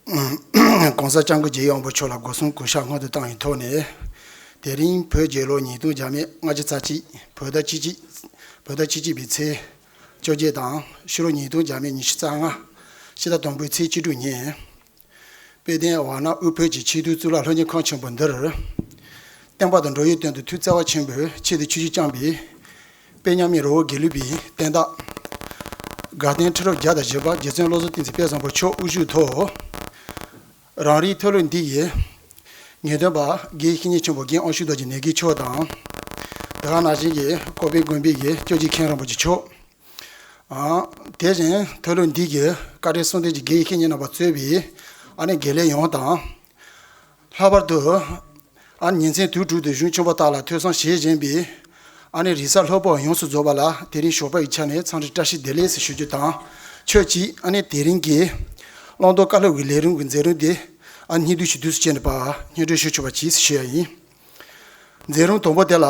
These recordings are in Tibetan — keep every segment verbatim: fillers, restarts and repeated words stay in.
གོང་ས་སྐྱབས་མགོན་རྒྱལ་བའི་དབང་པོ་མཆོག་ལ་སྒོ་གསུམ་གུས་ཞབས་སྔོན་དུ་བཏང་བའི་ཐོག་ནས། དེ་རིང་བོད་རྒྱལ་ལོ་ཉིས་སྟོང་བརྒྱ་མེད་ལྔ་བཅུ་རྩ་གཅིག་བོད་ཟླ་བཅུ་གཅིག་བོད་ཟླ་བཅུ་གཅིག་པའི་ཚེས་བཅོ་བརྒྱད་དང་ཕྱི་ལོ་ཉིས་སྟོང་བརྒྱ་མེད་ཉི་ཤུ་རྩ་ལྔ་ཕྱི་ཟླ་དང་པོའི་ཚེས་བཅུ་དྲུག་ཉིན། དཔལ་ལྡན་ཝཱ་ཎ་དབུས་བོད་ཀྱི་ཆེས་མཐོའི་གཙུག་ལག་སློབ་གཉེར་ཁང་ཆེན་པོ་འདིར། བསྟན་པ་དང་འགྲོ་བའི་དོན་དུ་ཐུགས་བརྩེ་བ་ཆེན་པོས་ཆེད་དུ་ཆོས་ཞུགས་བསྐྱངས་པའི། དཔལ་མཉམ་མེད་རི་བོ་དགེ་ལུགས་པའི་བསྟན་བདག་དགའ་ལྡན་ཁྲི་རབས་བརྒྱ་དང་བཞི་པ་རྗེ་བཙུན་བློ་བཟང་བསྟན་འཛིན་དཔལ་བཟང་པོ་མཆོག་དབུ་བཞུགས་ཐོག་རང་རེའི་མཐོ་སློབ་འདི་ཡི་ངེས་སྟོན་པ་དགེ་བཤེས་གཉེན་ཆེན་པོ་རྒན་དབང་ཕྱུག་རྡོ་རྗེ་ནེ་གི་མཆོག་དང་། དེ་ག་ནང་བཞིན་གྱི་ཀོ་པན་དགོན་པའི་གི་སྐྱབས་རྗེ་མཁན་རིན་པོ་ཆེ་མཆོག་ཨ། དེ་བཞིན་མཐོ་སློབ་འདི་གི་བཀའ་དྲིན་གསུམ་ལྡན་གྱི་དགེ་བཤེས་གཉེན་རྣམ་པ་གཙོས་པའི་ཨ་ནི་དགེ་ལས་ཡོངས་དང་། ལྷག་པར་དུ་ཨ་ནི་ཉིན་མཚན་དུས་དྲུག་ཏུ་གཞུང་ཆེན་པོ་དག་ལ་ཐོས་བསམ་བྱེད་བཞིན་པའི་ཨ་ནི་རེས་གཟའ་ལྷག་པ་ཡོངས་སུ་རྫོགས་པ་ལ་དེ་རིང་ཞོགས་པ་ཡི་ཆ་ནས་འཚམས་འདྲི་བཀྲ་ཤིས་བདེ་ལེགས་ཟེར་ཞུ་རྒྱུ་དང་། ཆོས་ཀྱི་ཨ་ནི་དེ་རིང་གི་བླང་དོར་བཀའ་སློབ་ཀྱི་ལས་རིམ་གྱི་མཛད་རིམ་དེ་ཨ་ནི་སྙིང་བསྡུས་ཤིག་བསྡུས་སུ་བྱས་ནས་པ་སྙན་སྒྲོན་ཞུ་ཆོག་པ་གྱིས་ཞུ་ཡ་ཡིན། མཛད་རིམ་དང་པོ་དེ་ལ།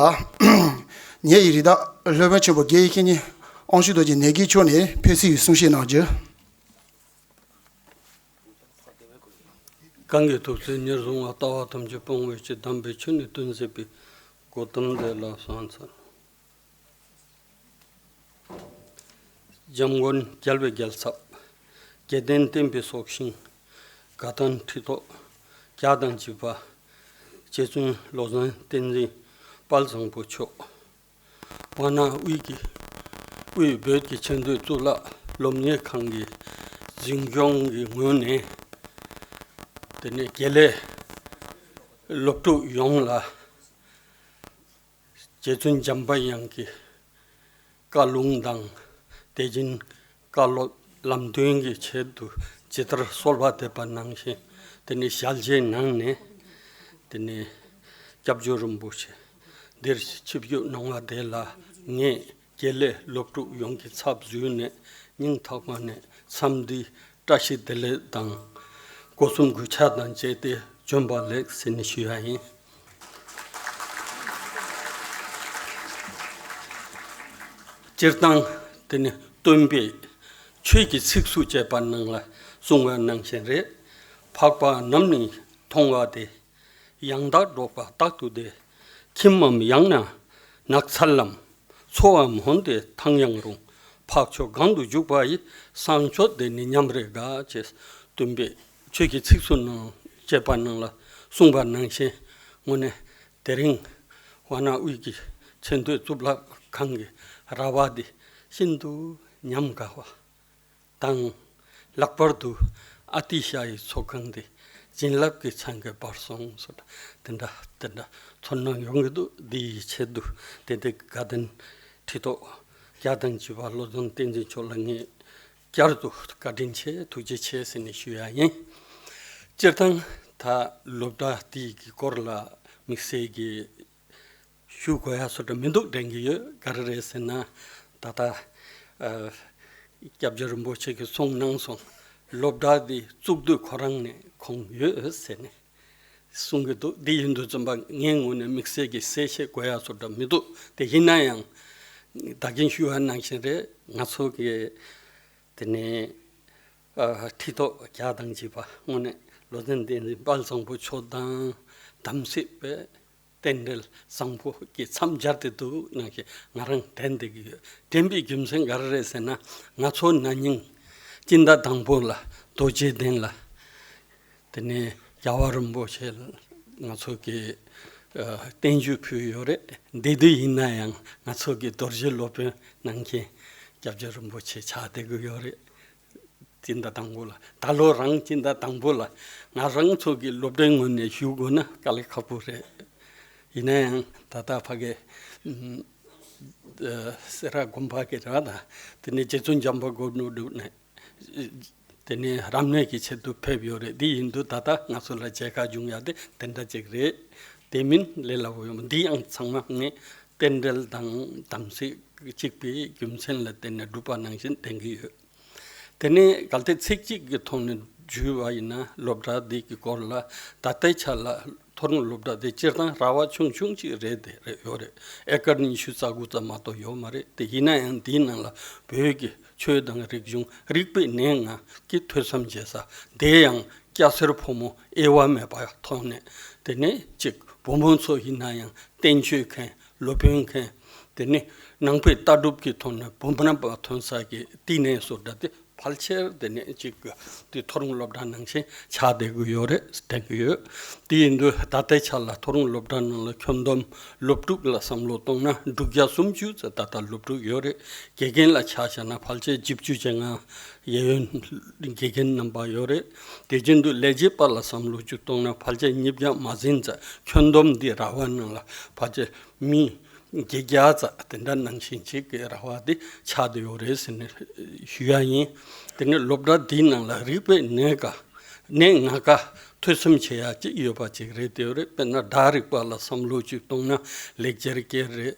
ངེད་ཡི་རིགས་བདག་སློབ་དཔོན་ཆེན་པོ་དགེ་བཤེས་གཉེན་དབང་ཕྱུག་རྡོ་རྗེ་ནེ་གི་མཆོག་ནས་ཕེབས་བསུ་ཡི་གསུང་བཤད་གནང་རྒྱུ། གང་གི་ཐུགས་བརྩེ་ཉེར་བཟུང་བ། ལྟ་བ་ཐམས་ཅད་སྤོང་བའི་ཕྱིར། དམ་པའི་ཆོས་ནི་སྟོན་མཛད་པའི། གོ་ཏམ་དེ་ལ་སོགས་འཚལ། འཇམ་མགོན་རྒྱལ་བའི་རྒྱལ་ཚབ། དགེ་ལྡན་བསྟན་པའི་སྲོག་ཤིང་། དགའ་ལྡན་ཁྲི་ཐོག་བརྒྱ་དང་བརྒྱད་པ། རྗེ་བཙུན་བློ་བཟང་བསྟན་འཛིན་དཔལ་བཟང་པོ་མཆོག་ཝཱ་ཎ་དབུས་ཀྱི་དབུས་བོད་ཀྱི་ཆེས་མཐོའི་གཙུག་ལག་སློབ་གཉེར་ཁང་གི་འཛིན་སྐྱོང་གི་ངོས་ནས། དེ་ནས་དགེ་ལས་སློབ་ཕྲུག་ཡོངས་ལ་རྗེ་བཙུན་འཇམ་དཔལ་དབྱངས་ཀྱི་བཀའ་ལུང་དང་། དེ་བཞིན་བཀའ་སློབ་ལམ་སྟོན་གྱི་ཆེད་དུ་ཇི་ལྟར་གསོལ་བ་འདེབས་པ་ནང་བཞིན། དེ་ནས་ཞལ་མཇལ་གནང་ནས། དེ་ནས་སྐྱབས་བཅོལ་རིན་པོ་ཆེ་འདིར་ཆིབས་བསྒྱུར་གནང་བ་དེ་ལ་ངས་དགེ་ལས་སློབ་ཕྲུག་ཡོངས་ཀྱི་ཚབ་ཞུས་ནས་སྙིང་ཐག་པ་ནས་འཚམས་འདྲི་བཀྲ་ཤིས་བདེ་ལེགས་དང་སྒོ་གསུམ་གུས་ཕྱག་དང་བཅས་ཏེ་བྱོན་པ་ལེགས་ཟེར་ནས་ཞུ་ཡ་ཡིན། སྤྱིར་བཏང་དེ་ནི་སྟོན་པས་ཆོས་ཀྱི་ཚིགས་སུ་བཅད་པ་ནང་ལ་གསུངས་པ་ནང་བཞིན་རེད། འཕགས་པ་རྣམས་ནི་མཐོང་བ་དེ། ཡང་དག་སྒྲོགས་པ་རྟག་ཏུ་བདེ། ཁྱིམ་མམ་ཡང་ན་ནགས་ཚལ་ལམ། མཚོའམ་ཧོན་ཏེ་ཐང་ཡང་རུང་། འཕགས་མཆོག་གང་དུ་འཇུག་པ་ཡི། བཟང་སྤྱོད་དེ་ནི་ཉམས་རེ་དགའ། ཅེས་སྟོན་པས་ཆོས་ཀྱི་ཚིགས་སུ་ནང་བཅད་པ་ནང་ལ་གསུངས་པ་ནང་བཞིན། དངོས་གནས་དེ་རིང་ཝཱ་ཎ་དབུས་ཀྱི་ཆེས་མཐོའི་གཙུག་ལག་ཁང་གི་ར་བ་འདི་ཤིན་ཏུ་ཉམས་དགའ་བ་དང་། ལྷག་པར་དུ་ཨ་ཏི་ཤ་ཡི་ཚོགས་ཁང་འདི་བྱིན་རླབས་ཀྱི་ཚན་གྱིས་སྤར་སོང་ཟེར། དེ་འདྲ་དེ་འདྲ་ཚོར་སྣང་ཡོང་གི་འདུག་འདི་ཡི་ཆེད་དུ་དེ་འདྲའི་དགའ་ལྡན་ཁྲི་ཐོག་བརྒྱ་དང་བཅུ་པ་བློ་བཟང་བསྟན་འཛིན་མཆོག་ལ་ངས་བསྐྱར་དུ་བཀའ་དྲིན་ཆེ་ཐུགས་རྗེ་ཆེ་ཟེར་ནས་ཞུ་ཡ་ཡིན། སྤྱིར་བཏང་ད་སློབ་གྲྭ་དེའི་གི་སྐོར་ལ་དམིགས་བསལ་གྱི་ཞུ་དགོས་ཡ་སོ་འདྲ་མི་འདུག་དྲན་གྱི་ཡོད། ག་རེ་རེད་ཟེར་ན། ད་ལྟ་ཨ་སྐྱབས་རྗེ་རིན་པོ་ཆེ་གིས་གསུངས་གནང་སོང་། སློབ་གྲྭ་འདི་བཙུགས་དུས་ཁོ་རང་ནས་ཁོང་ཡོད་ཟེར་ནས་གསུང་གི་འདུག་འདི་ཡིན་དུས་ཙམ་པ་ངའི་ངོས་ནས་དམིགས་བསལ་གྱི་གསལ་བཤད་དགོས་ཡ་སོ་འདྲ་མི་འདུག་དེ་ཡིན་ན་ཡང་ད་གིན་ཞུས་པ་ནང་བཞིན་རེད། ང་ཚོ་གི་དེ་ནས་ཨ་ཁྲི་ཐོག་བརྒྱ་དང་བཅུ་པ་དངོས་གནས་བློ་བཟང་བསྟན་འཛིན་དཔལ་བཟང་པོ་མཆོག་དང་དམ་ཚིག་པའི་རྟེན་འབྲེལ་བཟང་པོ་གི་མཚམས་སྦྱར་ཏེ་འདུག་ནང་བཞིན་ང་རང་དྲན་བསྡད་ཀྱི་ཡོད། དྲན་པའི་རྒྱུ་མཚན་ག་རེ་རེད་ཟེར་ན། ང་ཚོ་ན་ནིང་སྤྱི་ཟླ་དང་པོ་ལ་རྡོ་རྗེ་གདན་ལ་དེ་ནས་རྒྱལ་བ་རིན་པོ་ཆེ་ལ་ང་ཚོ་གི་ཨ་བརྟན་བཞུགས་ཕུལ་ཡོད་རེད། འདི་དུས་ཡིན་ན་ཡང་ང་ཚོ་གི་རྡོ་རྗེ་སློབ་དཔོན་གནང་མཁན་སྐྱབས་རྗེ་རིན་པོ་ཆེ་ཆགས་བསྡད་ཀྱི་ཡོད་རེད། སྤྱི་ཟླ་དང་པོ་ལ། ད་ལོ་རང་སྤྱི་ཟླ་དང་པོ་ལ་ང་རང་ཚོ་གི་སློབ་གྲྭའི་ངོས་ནས་ཞུ་དགོས་ན་དཀའ་ལས་ཁག་པོ་རེད། ཡིན་ན་ཡང་ད་ལྟ་ཕ་གི་ཨ་སེ་ར་དགོན་པ་གི་ར་ད་དེ་ནས་རྗེ་བཙུན་འཇམ་དཔལ་སྒོ་ནོར་བསྒྲུབས་ནས་དེ་ནས་རབ་གནས་ཀྱི་ཆེད་དུ་ཕེབས་ཡོད་རེད། འདི་ཡིན་དུས་ད་ལྟ་ང་ཚོ་ལ་མཇལ་ཁ་བྱུང་ཡ་དེ་དེ་འདྲ་ཅིག་རེད། དེ་མིན་ལས་སླ་པོ་ཡོད་མ། འདི་ཡང་ཚང་མ་ངས་རྟེན་འབྲེལ་དང་དམ་ཚིག་གཅིག་པའི་རྒྱུ་མཚན་ལ་བརྟེན་ནས་བསྒྲུབས་པ་ནང་བཞིན་ལྡན་གྱི་ཡོད། དེ་ནས་གལ་ཏེ་ཚིག་གཅིག་གི་ཐོག་ནས་ཞུས་པ་ཡིན་ན། སློབ་གྲྭ་འདི་གི་སྐོར་ལ་ད་ལྟའི་ཆ་ལ་མཐོ་རིམ་སློབ་གྲྭ་འདི་སྤྱིར་བཏང་ར་བ་ཆུང་ཆུང་ཅིག་རེད། དེ་རེད་ཡོད་རེད། ཨེ་ཀར་ཉི་ཤུ་རྩ་དགུ་ཙམ་མ་གཏོགས་ཡོད་མ་རེད། དེ་ཡིན་ན་ཡང་འདིའི་ནང་ལ་བོད་ཀྱི་ཆོས་དང་རིག་གཞུང་རིག་པའི་གནས་ལྔ་གི་ཐོས་བསམ་བྱེད་ས་དེ་ཡང་ སྐྱ་སེར་ཕོ་མོ་དབྱེ་བ་མེད་པ་ཐོག་ནས། དེ་ནས་གཅིག་བུ་མོ་ཚོ་ཡིན་ན་ཡང་བསྟན་བཅོས་མཁན། སློབ་དཔོན་མཁན། དེ་ནས་ནང་པའི་ལྟ་གྲུབ་ཀྱི་ཐོག་ནས་བུམ་པ་ཐོན་ས་གི་བསྟི་གནས་སུ་འདྲ་དེ་ཕལ་ཆེར་དེ་ནས་གཅིག་དེ་མཐོ་རིམ་སློབ་གྲྭ་ནང་བཞིན་ཆགས་བསྡད་ཀྱི་ཡོད་རེད། བསྟན་གྱི་ཡོད། དེ་ཡིན་དུས་ད་ལྟའི་ཆ་ལ་མཐོ་རིམ་སློབ་གྲྭ་ནང་ལ་ཁྱོན་བསྡོམས་སློབ་ཕྲུག་ལ་བསམ་བློ་བཏང་ན་དྲུག་བརྒྱ་སུམ་ཅུ་ཙམ་ད་ལྟ་སློབ་ཕྲུག་ཡོད་རེད། དགེ་རྒན་ལ་ཆ་བཞག་ན་ཕལ་ཆེར་བཞི་བཅུ་ཞེ་ལྔ་གཡས་གཡོན་དགེ་རྒན་རྣམ་པ་ཡོད་རེད། དེ་བཞིན་དུ་ལས་བྱེད་པ་ལ་བསམ་བློ་ཅིག་གཏོང་ན་ཕལ་ཆེར་ཉིས་བརྒྱ་མ་ཟིན་ཙམ། ཁྱོན་བསྡོམས་འདི་ར་བ་ནང་ལ་ཕལ་ཆེར་མི་བརྒྱད་བརྒྱ་ཙམ་དེ་འདྲ་ནང་བཞིན་ཅིག་གི་ར་བ་འདི་ཆགས་བསྡད་ཡོད་རེད་ཟེར་ནས་ཞུ་ཡ་ཡིན། དེ་ནས་སློབ་གྲྭ་འདིའི་ནང་ལ་རིག་པའི་གནས་ཀ་གནས་ལྔ་ཀ་ཐོས་བསམ་བྱེད་ཡ་ཅིག་ཡོད་པ་ཅིག་རེད། དེ་རེད། དཔེར་ན་སྒྲ་རིག་པ་ལ་བསམ་བློ་ཅིག་གཏོང་ན་ལེགས་སྦྱར་སྐད་རེད།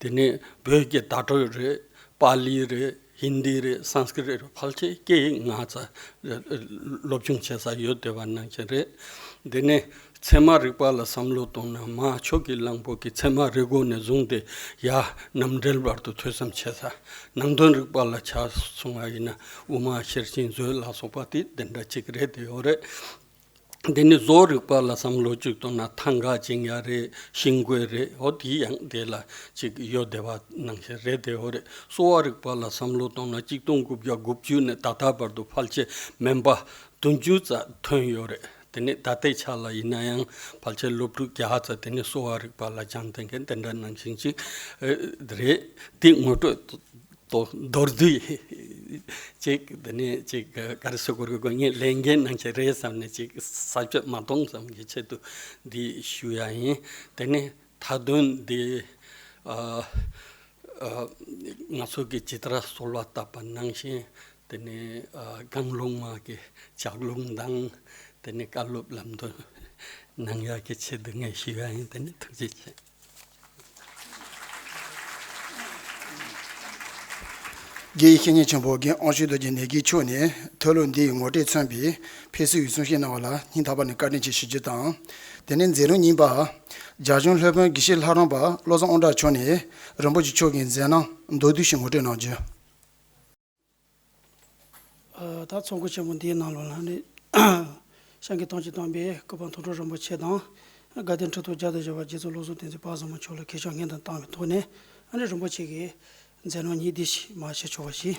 དེ་ནས་བོད་ཀྱི་བརྡ་སྤྲོད་རེད། པཱ་ལི་རེད། ཧིན་དི་རེད། སཾ་སྐྲྀཏ་རེད། ཕལ་ཆེར་སྐད་ཡིག་ལྔ་ཙམ་སློབ་སྦྱོང་བྱེད་ས་ཡོད་བསྡད་པ་ནང་བཞིན་རེད། དེ་ནས་ཚད་མ་རིག་པ་ལ་བསམ་བློ་གཏོང་ན་མ་ཕྱོགས་ཀྱི་གླང་པོ་གི་ཚད་མ་རི་མགོ་ནས་བཟུང་སྟེ་ཡར་རྣམ་འགྲེལ་བར་དུ་ཐོས་བསམ་བྱེད་ས། ནང་དོན་རིག་པ་ལ་ཆ་སོང་བ་ཡིན་ན་དབུ་མ་ཤེར་ཕྱིན་མཛོད་ལ་སོགས་པ་དེ་དེ་འདྲ་ཅིག་རེད་བསྡད་ཡོད་རེད། དེ་ནི་བཟོ་རིག་པ་ལ་བསམ་བློ་ཅིག་གཏོང་ན་ཐང་ག་བཅིང་ཡ་རེད། ཤིང་བརྐོས་རེད། འོ་དེ་ཡང་དེ་ལ་ཅིག་ཡོད་བསྡད་པ་ནང་བཞིན་རེད་བསྡད་ཡོད་རེད། གསོ་བ་རིག་པ་ལ་བསམ་བློ་གཏོང་ན་གཅིག་སྟོང་དགུ་བརྒྱ་དགུ་བཅུ་ནས་ད་ལྟ་བར་དུ་ཕལ་ཆེར་སྨན་པ་བདུན་ཅུ་ཙམ་ཐོན་ཡོད་རེད། དེ་ནི་ད་ལྟའི་ཆ་ལ་ཡིན་ན་ཡང་ཕལ་ཆེར་སློབ་ཕྲུག་བརྒྱ་ཙམ་དེ་ནི་གསོ་བ་རིག་པ་ལ་སྦྱངས་བསྡད་མཁན་དེ་འདྲ་ནང་བཞིན་ཅིག་རེད། དེ་ངོ་སྤྲོད་དོ་མདོར་བསྡུས་ཅིག་དེ་ནས་ཅིག་ག་རེ་ཟེར་དགོས་རེད། ཁོ་ངས་ལས་འགན་ནང་བཞིན་རེད་བསམ་ནས་ཅིག་ཟབ་ཆོས་མ་གཏོང་ཙམ་གྱི་ཆེད་དུ་འདི་ཞུ་ཡ་ཡིན། དེ་ནས་མཐའ་དོན་འདི་ཨ་ཨ་ང་ཚོ་གི་ཇི་ལྟར་གསོལ་བ་བཏབ་པ་ནང་བཞིན་དེ་ནས་ཨ་གང་རླུང་མ་གི་ལྕགས་རླུང་དང་དེ་ནས་བཀའ་སློབ་ལམ་སྟོན་གནང་ཡག་གི་ཆེད་དུ་ངས་ཞུ་ཡ་ཡིན། དེ་ནས་ཐུགས་རྗེ་ཆེ། དགེ་བའི་བཤེས་གཉེན་ཆེན་པོ་རྒན་དབང་ཕྱུག་རྡོ་རྗེ་ནས་དགེ་མཆོག་ནས་མཐོ་སློབ་འདི་ཡི་ངོ་སྤྲོད་མཚོན་པའི་ཕེབས་བསུ་ཡི་གསུང་བཤད་གནང་བ་ལ་སྙིང་ཐག་པ་ནས་བཀའ་དྲིན་ཆེ་ཞུ་རྒྱུ་དང་། དེ་ནས་མཛད་རིམ་གཉིས་པ། རྒྱ་གཞུང་སློབ་དཔོན་དགེ་བཤེས་ལྷ་རམས་པ་བློ་བཟང་དབང་གྲགས་མཆོག་ནས་རིན་པོ་ཆེ་མཆོག་གི་མཛད་རྣམ་མདོར་བསྡུས་ཤིག་ངོ་སྤྲོད་གནང་རྒྱུ། ཨ། ད་ཚོགས་འཁོར་ཆེན་མོ་འདིའི་ནང་ལོགས་ལ་ནི་ཤཱཀྱ་ཐམས་ཅད་དམ་པའི་སྐུ་པར་མཐོང་གྲོལ་རིན་པོ་ཆེ་དང་། དགའ་ལྡན་ཁྲི་ཐོག་བརྒྱ་དང་བཞི་པ་རྗེ་བཙུན་བློ་བཟང་བསྟན་འཛིན་དཔལ་བཟང་པོ་མཆོག་ལ་གུས་ཕྱག་སྔོན་དུ་བཏང་བའི་ཐོག་ནས། ཨ་ནི་རིན་པོ་ཆེ་གི་མཛད་རྣམ་ཉིད་འདི་ཞིག་མར་ཞུ་ཆོག་པ་ཞིག།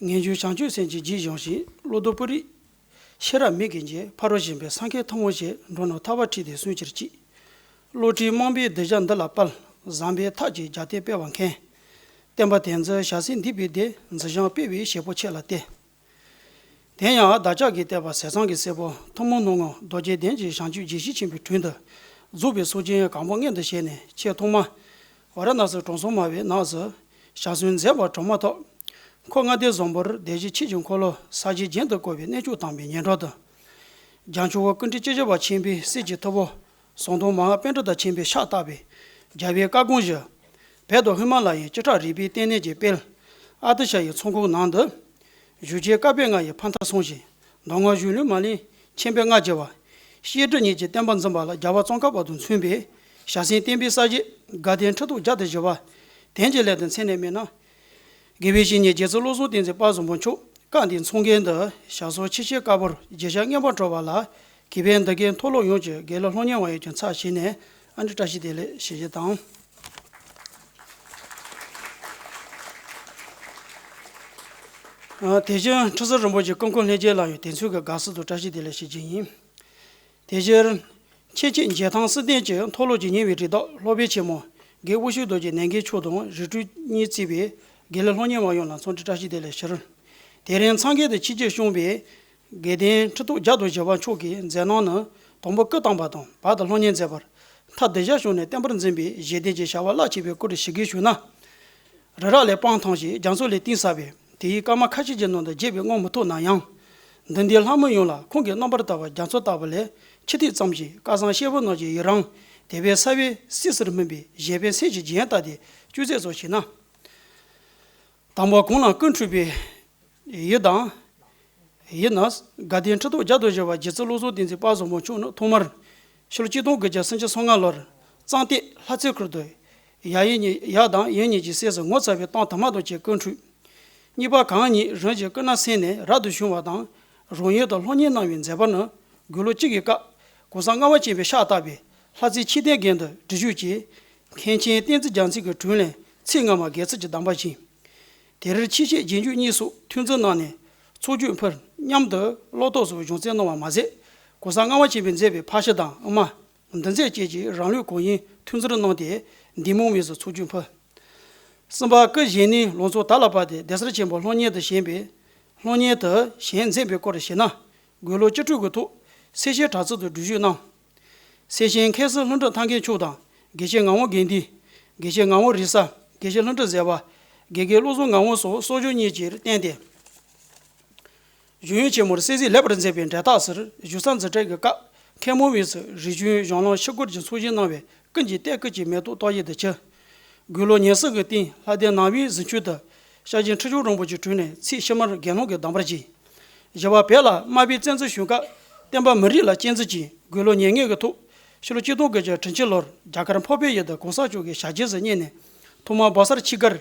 ངེས་འབྱུང་བྱང་ཆུབ་སེམས་ཀྱི་རྗེས་བཟུང་ཞིང་། བློ་ལྡོག་པུ་རིའི་ཤེས་རབ་མིག་གིས་མཇལ། ཕ་རོལ་ཕྱིན་པའི་སེམས་ཁམས་ཐུན་མོང་ཞེས། འགྲོ་རྣམས་ཐར་པ་ཁྲིད་དེ་སུན་འབྱིན་ཅིང་། བློ་གྲོས་རྨོངས་པའི་གདུལ་བྱ་འདི་ལ་དཔལ། བཟང་པོའི་ཐབས་ཀྱིས་རྒྱལ་བསྟན་སྤེལ་བར་མཁས། བསྟན་པ་དེང་འཛིན་ཞལ་ཟས་འདུས་པའི་སྡེ། མཛེས་ལྗོངས་སྤེལ་བའི་བྱེད་པོ་ཁྱེད་ལ་གཏད། དེ་ཡང་བདག་ཅག་གིས་བལྟས་པ་ཟས་གཙང་གི་སྲས་པོ་ཐུན་མོང་སྣང་ངོར་རྡོ་རྗེ་གདན་གྱི་བྱང་ཆུབ་རྒྱལ་སྲས་ཆེན་པོའི་དྲུང་དུ་རྫོགས་པའི་སངས་རྒྱས་གང་པོ་མངོན་དུ་བྱས་ནས་ཆེས་ཐོག་མར་ཝཱ་ར་ཎཱ་སིའི་དྲང་སྲོང་མ་བའི་ནགས་སུ་ཞལ་གསུང་མཛད་པར་གྲོགས་མ་ཐོབ། འཁོར་ལྔ་སྡེ་བཟང་པོར་བདེ་གཤེགས་ཆོས་ཀྱི་འཁོར་ལོ་ས་གཞི་རྒྱན་དུ་བཀོད་པའི་གནས་མཆོག་དམ་པའི་ཉེ་འགྲམ་དུ། རྒྱ་མཚོ་བོད་སྐུ་ཕྲེང་བཅུ་བཞི་པ་ཆེན་པོའི་སྲས་ཀྱི་ཐུ་བོ་ཟམ་གདོང་མ་ཧཱ་པཎྜི་ཏ་ཆེན་པོས་ཕྱག་བཏབ་པའི་རྒྱལ་བའི་བཀའ་དགོངས་བཞིན། བོད་དུ་ཧི་མ་ལ་ཡའི་བཅུ་ཕྲག་རིག་པའི་ལྟེ་གནས་ཀྱི་དཔལ་ཨ་ཏི་ཤ་ཡི་ཚོགས་ཁང་ནང་དུ། བཞུགས་བྱའི་བཀའ་པོད་ལྔ་ཡི་ཕ་མཐར་སོན་ཞིང་། མདོ་སྔགས་གཞུང་ལུགས་མ་ལུས་མཁྱེན་པའི་ལྔ་བརྒྱ་པ། བཤད་སྒྲུབ་གཉིས་ཀྱི་བསྟན་པ་འཛིན་པ་ལ་རྒྱལ་བ་ཙོང་ཁ་པ་དང་མཚུངས་པའི་ཞལ་ཟས་བསྟན་པའི་གསར་བརྗེ་དགའ་ལྡན་ཁྲི་ཐོག་བརྒྱ་དང་བཞི་པ་དེང་གི་སླད་དུ་མཚན་ནས་སྨོས་ན། དགེ་བའི་བཤེས་གཉེན་རྗེ་བཙུན་བློ་བཟང་བསྟན་འཛིན་དཔལ་བཟང་པོ་མཆོག་སྐབས་འདིའི་མཚོ་རྒྱལ་དུ་ཞག་སོར་ཆེ་ཆེར་དཀར་པོར་རྗེ་ཞབས་བསྙེན་པར་གྲོལ་བ་ལ་དགེ་བའི་འདུན་རྒྱུན་མཐོ་སློབ་ཡོངས་ཀྱི་དགེ་ལེགས་སློབ་གཉེར་བ་ཡོངས་ཀྱི་ཚབ་བྱས་ནས་ཨ་ནི་བཀྲ་ཤིས་བདེ་ལེགས་ཞུ་རྒྱུ་དང་། ཨ། དེ་བཞིན་ཁྲི་ཟུར་རིན་པོ་ཆེ་སྐུ་འཁོར་ལྷན་རྒྱས་ལ་ཡང་དེ་ཚོའི་དགའ་བསུ་དང་བཀྲ་ཤིས་བདེ་ལེགས་ཞུ་རྒྱུ་ཡིན། དེ་ཕྱིར། ཁྱེད་ཆེད་མཇལ་ཐང་སྲིད་དོན་གྱི་མཐོ་སློབ་ཀྱི་ཉེ་བའི་རི་དྭགས་སློབ་དཔོན་ཆེན་མོ་དགེ་དབང་ཕྱུག་རྡོ་རྗེ་ནན་དགེ་མཆོག་དང་རི་ཁྲོད་གཉིས་བརྩིས་པའི་དགེ་ལེགས་སློབ་གཉེར་བ་ཡོངས་ལ་འཚམས་འདྲི་བཀྲ་ཤིས་བདེ་ལེགས་ཞུ། དེ་རིང་མཚམས་སྒར་དུ་ཆིབས་བསྒྱུར་བསྐྱངས་པའི་དགེ་ལྡན་ཁྲི་ཐོག་བརྒྱ་དང་བཞི་པ་མཆོག་གི་མཛད་རྣམ་ནི་དང་པོ་སྐུ་བལྟམས་པ་དང་བར་དུ་སློབ་གཉེར་མཛད་པར་མཐར་གདུལ་བྱ་ཕྱོགས་ནས་བསྟན་པར་འཛིན་པའི་བཞེད་དོན་གྱི་བྱ་བ་རླབས་ཆེ་བའི་སྐོར་ཞུ་སྐུལ་ཞུ་ན། རི་རབ་ལས་སྤང་ཐང་ཞིང་རྒྱ་མཚོ་ལས་གཏིང་ཟབ་པའི་དེའི་སྐར་མ་ཁ་ཤས་ཀྱི་ནང་དུ་བརྗེད་པའི་དངོས་མི་ཐོབ་ན་ཡང་། འདི་འདྲའི་ལྷ་མོ་ཡོངས་ལ་ཁོང་གི་རྣམ་པར་དག་པ་རྒྱ་མཚོ་ལྟ་བུ་ལས་ཆུ་ཐིགས་ཙམ་ཞིག་སྐལ་བཟང་སྐྱེས་བུ་རྣམས་ཀྱི་ཡི་རང་དད་པའི་ས་བོན་བསིལ་ཟེར་སྨིན་པའི་བཞད་པའི་ཚལ་གྱི་རྒྱན་ལྟ་སྟེ་ཅུང་ཟད་ཙམ་ཞུས་ན། དང་པོ་གང་ལ་ཀུན་འཁྲུལ་པའི་ཡུལ་དང་། ཡིན་ན། དགའ་ལྡན་ཁྲི་ཐོག་བརྒྱ་དང་བཞི་པ་རྗེ་བཙུན་བློ་བཟང་བསྟན་འཛིན་དཔལ་བཟང་པོ་མཆོག་ནི་ཐོག་མར་ཕྱི་ལོ་ཆིག་སྟོང་དགུ་བརྒྱ་སུམ་ཅུ་སོ་ལྔ་ལོར་གཙང་སྟོད་ལྷ་རྩེ་ཁུལ་དུ་ཡབ་ཡུམ་གཉིས་ཡབ་དང་ཡུམ་གཉིས་ཀྱི་སྲས་སུ་ངོ་མཚར་བའི་གཏམ་དུ་མ་དང་བཅས་ཀུན་འཁྲུལ། གཉིས་པ་གང་ཉིད་རང་གི་སྐུ་ན་གསན་ནས་རབ་ཏུ་བྱུང་བ་དང་། རང་ཡུལ་དུ་སློབ་གཉེར་གནང་བའི་མཛད་པ་ནི། དགུང་ལོ་གཅིག་གི་སྐབས་གོང་ས་ལྔ་པ་ཆེན་པོས་ཕྱག་བཏབ་པའི་ལྷ་རྩེ་ཆོས་ལྡན་དགོན་དུ་སྒྲུབ་བཞུགས་ཀྱིས། མཁན་ཆེན་བསྟན་འཛིན་རྒྱལ་མཚན་གྱི་དྲུང་ནས་ཚེ་སྔ་མ་དགེ་ཚུལ་གྱི་གདམས་པ་བཞིན། དེར་ཆོས་བཤད་རྗེས་འཇུག་གཉིས་སོགས་ཐུགས་འཛིན་གནང་ནས་ཚོགས་རྒྱུགས་ཕུལ། མཉམ་དུ་བློ་ལྡོག་སོགས་སྦྱོང་བརྩོན་གནང་བ་མ་ཟད། གོང་ས་ལྔ་པ་ཆེན་པོས་མཛད་པའི་ཕར་ཕྱིན་དང་དབུ་མ། འདུལ་མཛད་བཅས་ཀྱི་རང་ལུགས་གང་ཡིན་ཐུགས་འཛིན་གནང་སྟེ་འདི་མོ་དམིགས་སུ་ཚོགས་རྒྱུགས་ཕུལ། གསུམ་པ་སྐུ་བཞེངས་ནས་ལང་ཚོ་དར་ལ་བབས་ཏེ་གདན་ས་ཆེན་པོ་སློབ་གཉེར་དུ་བཞེངས་པའི། སློབ་གཉེར་དུ་ཞལ་མཛད་པའི་སྐོར་ཞུས་ན། དགུང་ལོ་བཅུ་དྲུག་གི་ཐོག་སེར་བྱེས་གྲྭ་ཚང་དུ་སྒྲུབ་བཞུགས་གནང་། སེར་བྱེས་མཁན་ཟུར་ལྷུན་གྲུབ་ཐར་མཁན་མཆོག་དང་དགེ་བཤེས་ངག་དབང་དགེ་འདུན། དགེ་བཤེས་ངག་དབང་རིག་གསལ། དགེ་བཤེས་ལྷུན་གྲུབ་ཟེར་བ། དགེ་རྒན་བློ་བཟང་ངག་དབང་སོགས་གསོ་སྦྱོང་གཉེར་གྱིས་བསྟེན་ཏེ། གཞུང་ཡོན་ཆེན་མོར་གསན་གཟིགས་ལེགས་པར་མཛད་པའི་འབྲས་རྟགས་སུ་བཞུགས་ས་འཛིན་གྲྭའི་སྐབས་མཁན་མོ་དབུས་སུ་རིག་གཞུང་གཞུང་ལམ་ཕྱི་སྐོར་གྱི་ཚོགས་ཞིང་གནང་བས་ཀུན་གྱིས་གཏན་སྐུ་གྱི་མེ་ཏོག་གཏོར་བཞིན་དུ་གྱུར། དགུང་ལོ་ཉེར་གསུམ་གྱི་སྟེང་ལྷ་ལྡན་ནགས་དབྱིངས་གཟིམ་ཆུང་དུ་སྐྱབས་རྗེ་ཁྲི་བྱང་རིན་པོ་ཆེའི་དྲུང་ནས་ཚེ་ཕྱི་མར་དགེ་སློང་གི་གདམས་པར་བྱིན། བཞི་པ་བོད་ལ་དམར་པོའི་བཙན་འཛུལ་བྱུང་སྐབས་བསྟན་པ་མི་རིགས་ལ་གཅེས་འཛིན་གྱིས་དགུང་ལོ་ཉེར་ལྔ་གི་ཐོག་ཕྱི་ལོ་ཆིག་སྟོང་དགུ་བརྒྱ་དྲུག་ཅུ་ལོར་རྒྱ་གར་འཕགས་པའི་ཡུལ་དུ་གོང་ས་མཆོག་གི་ཞབས་ཕྱི་སུ་གཉེར་ནས་ཐོག་མར་སྦག་སར་ཆོས་སྒར་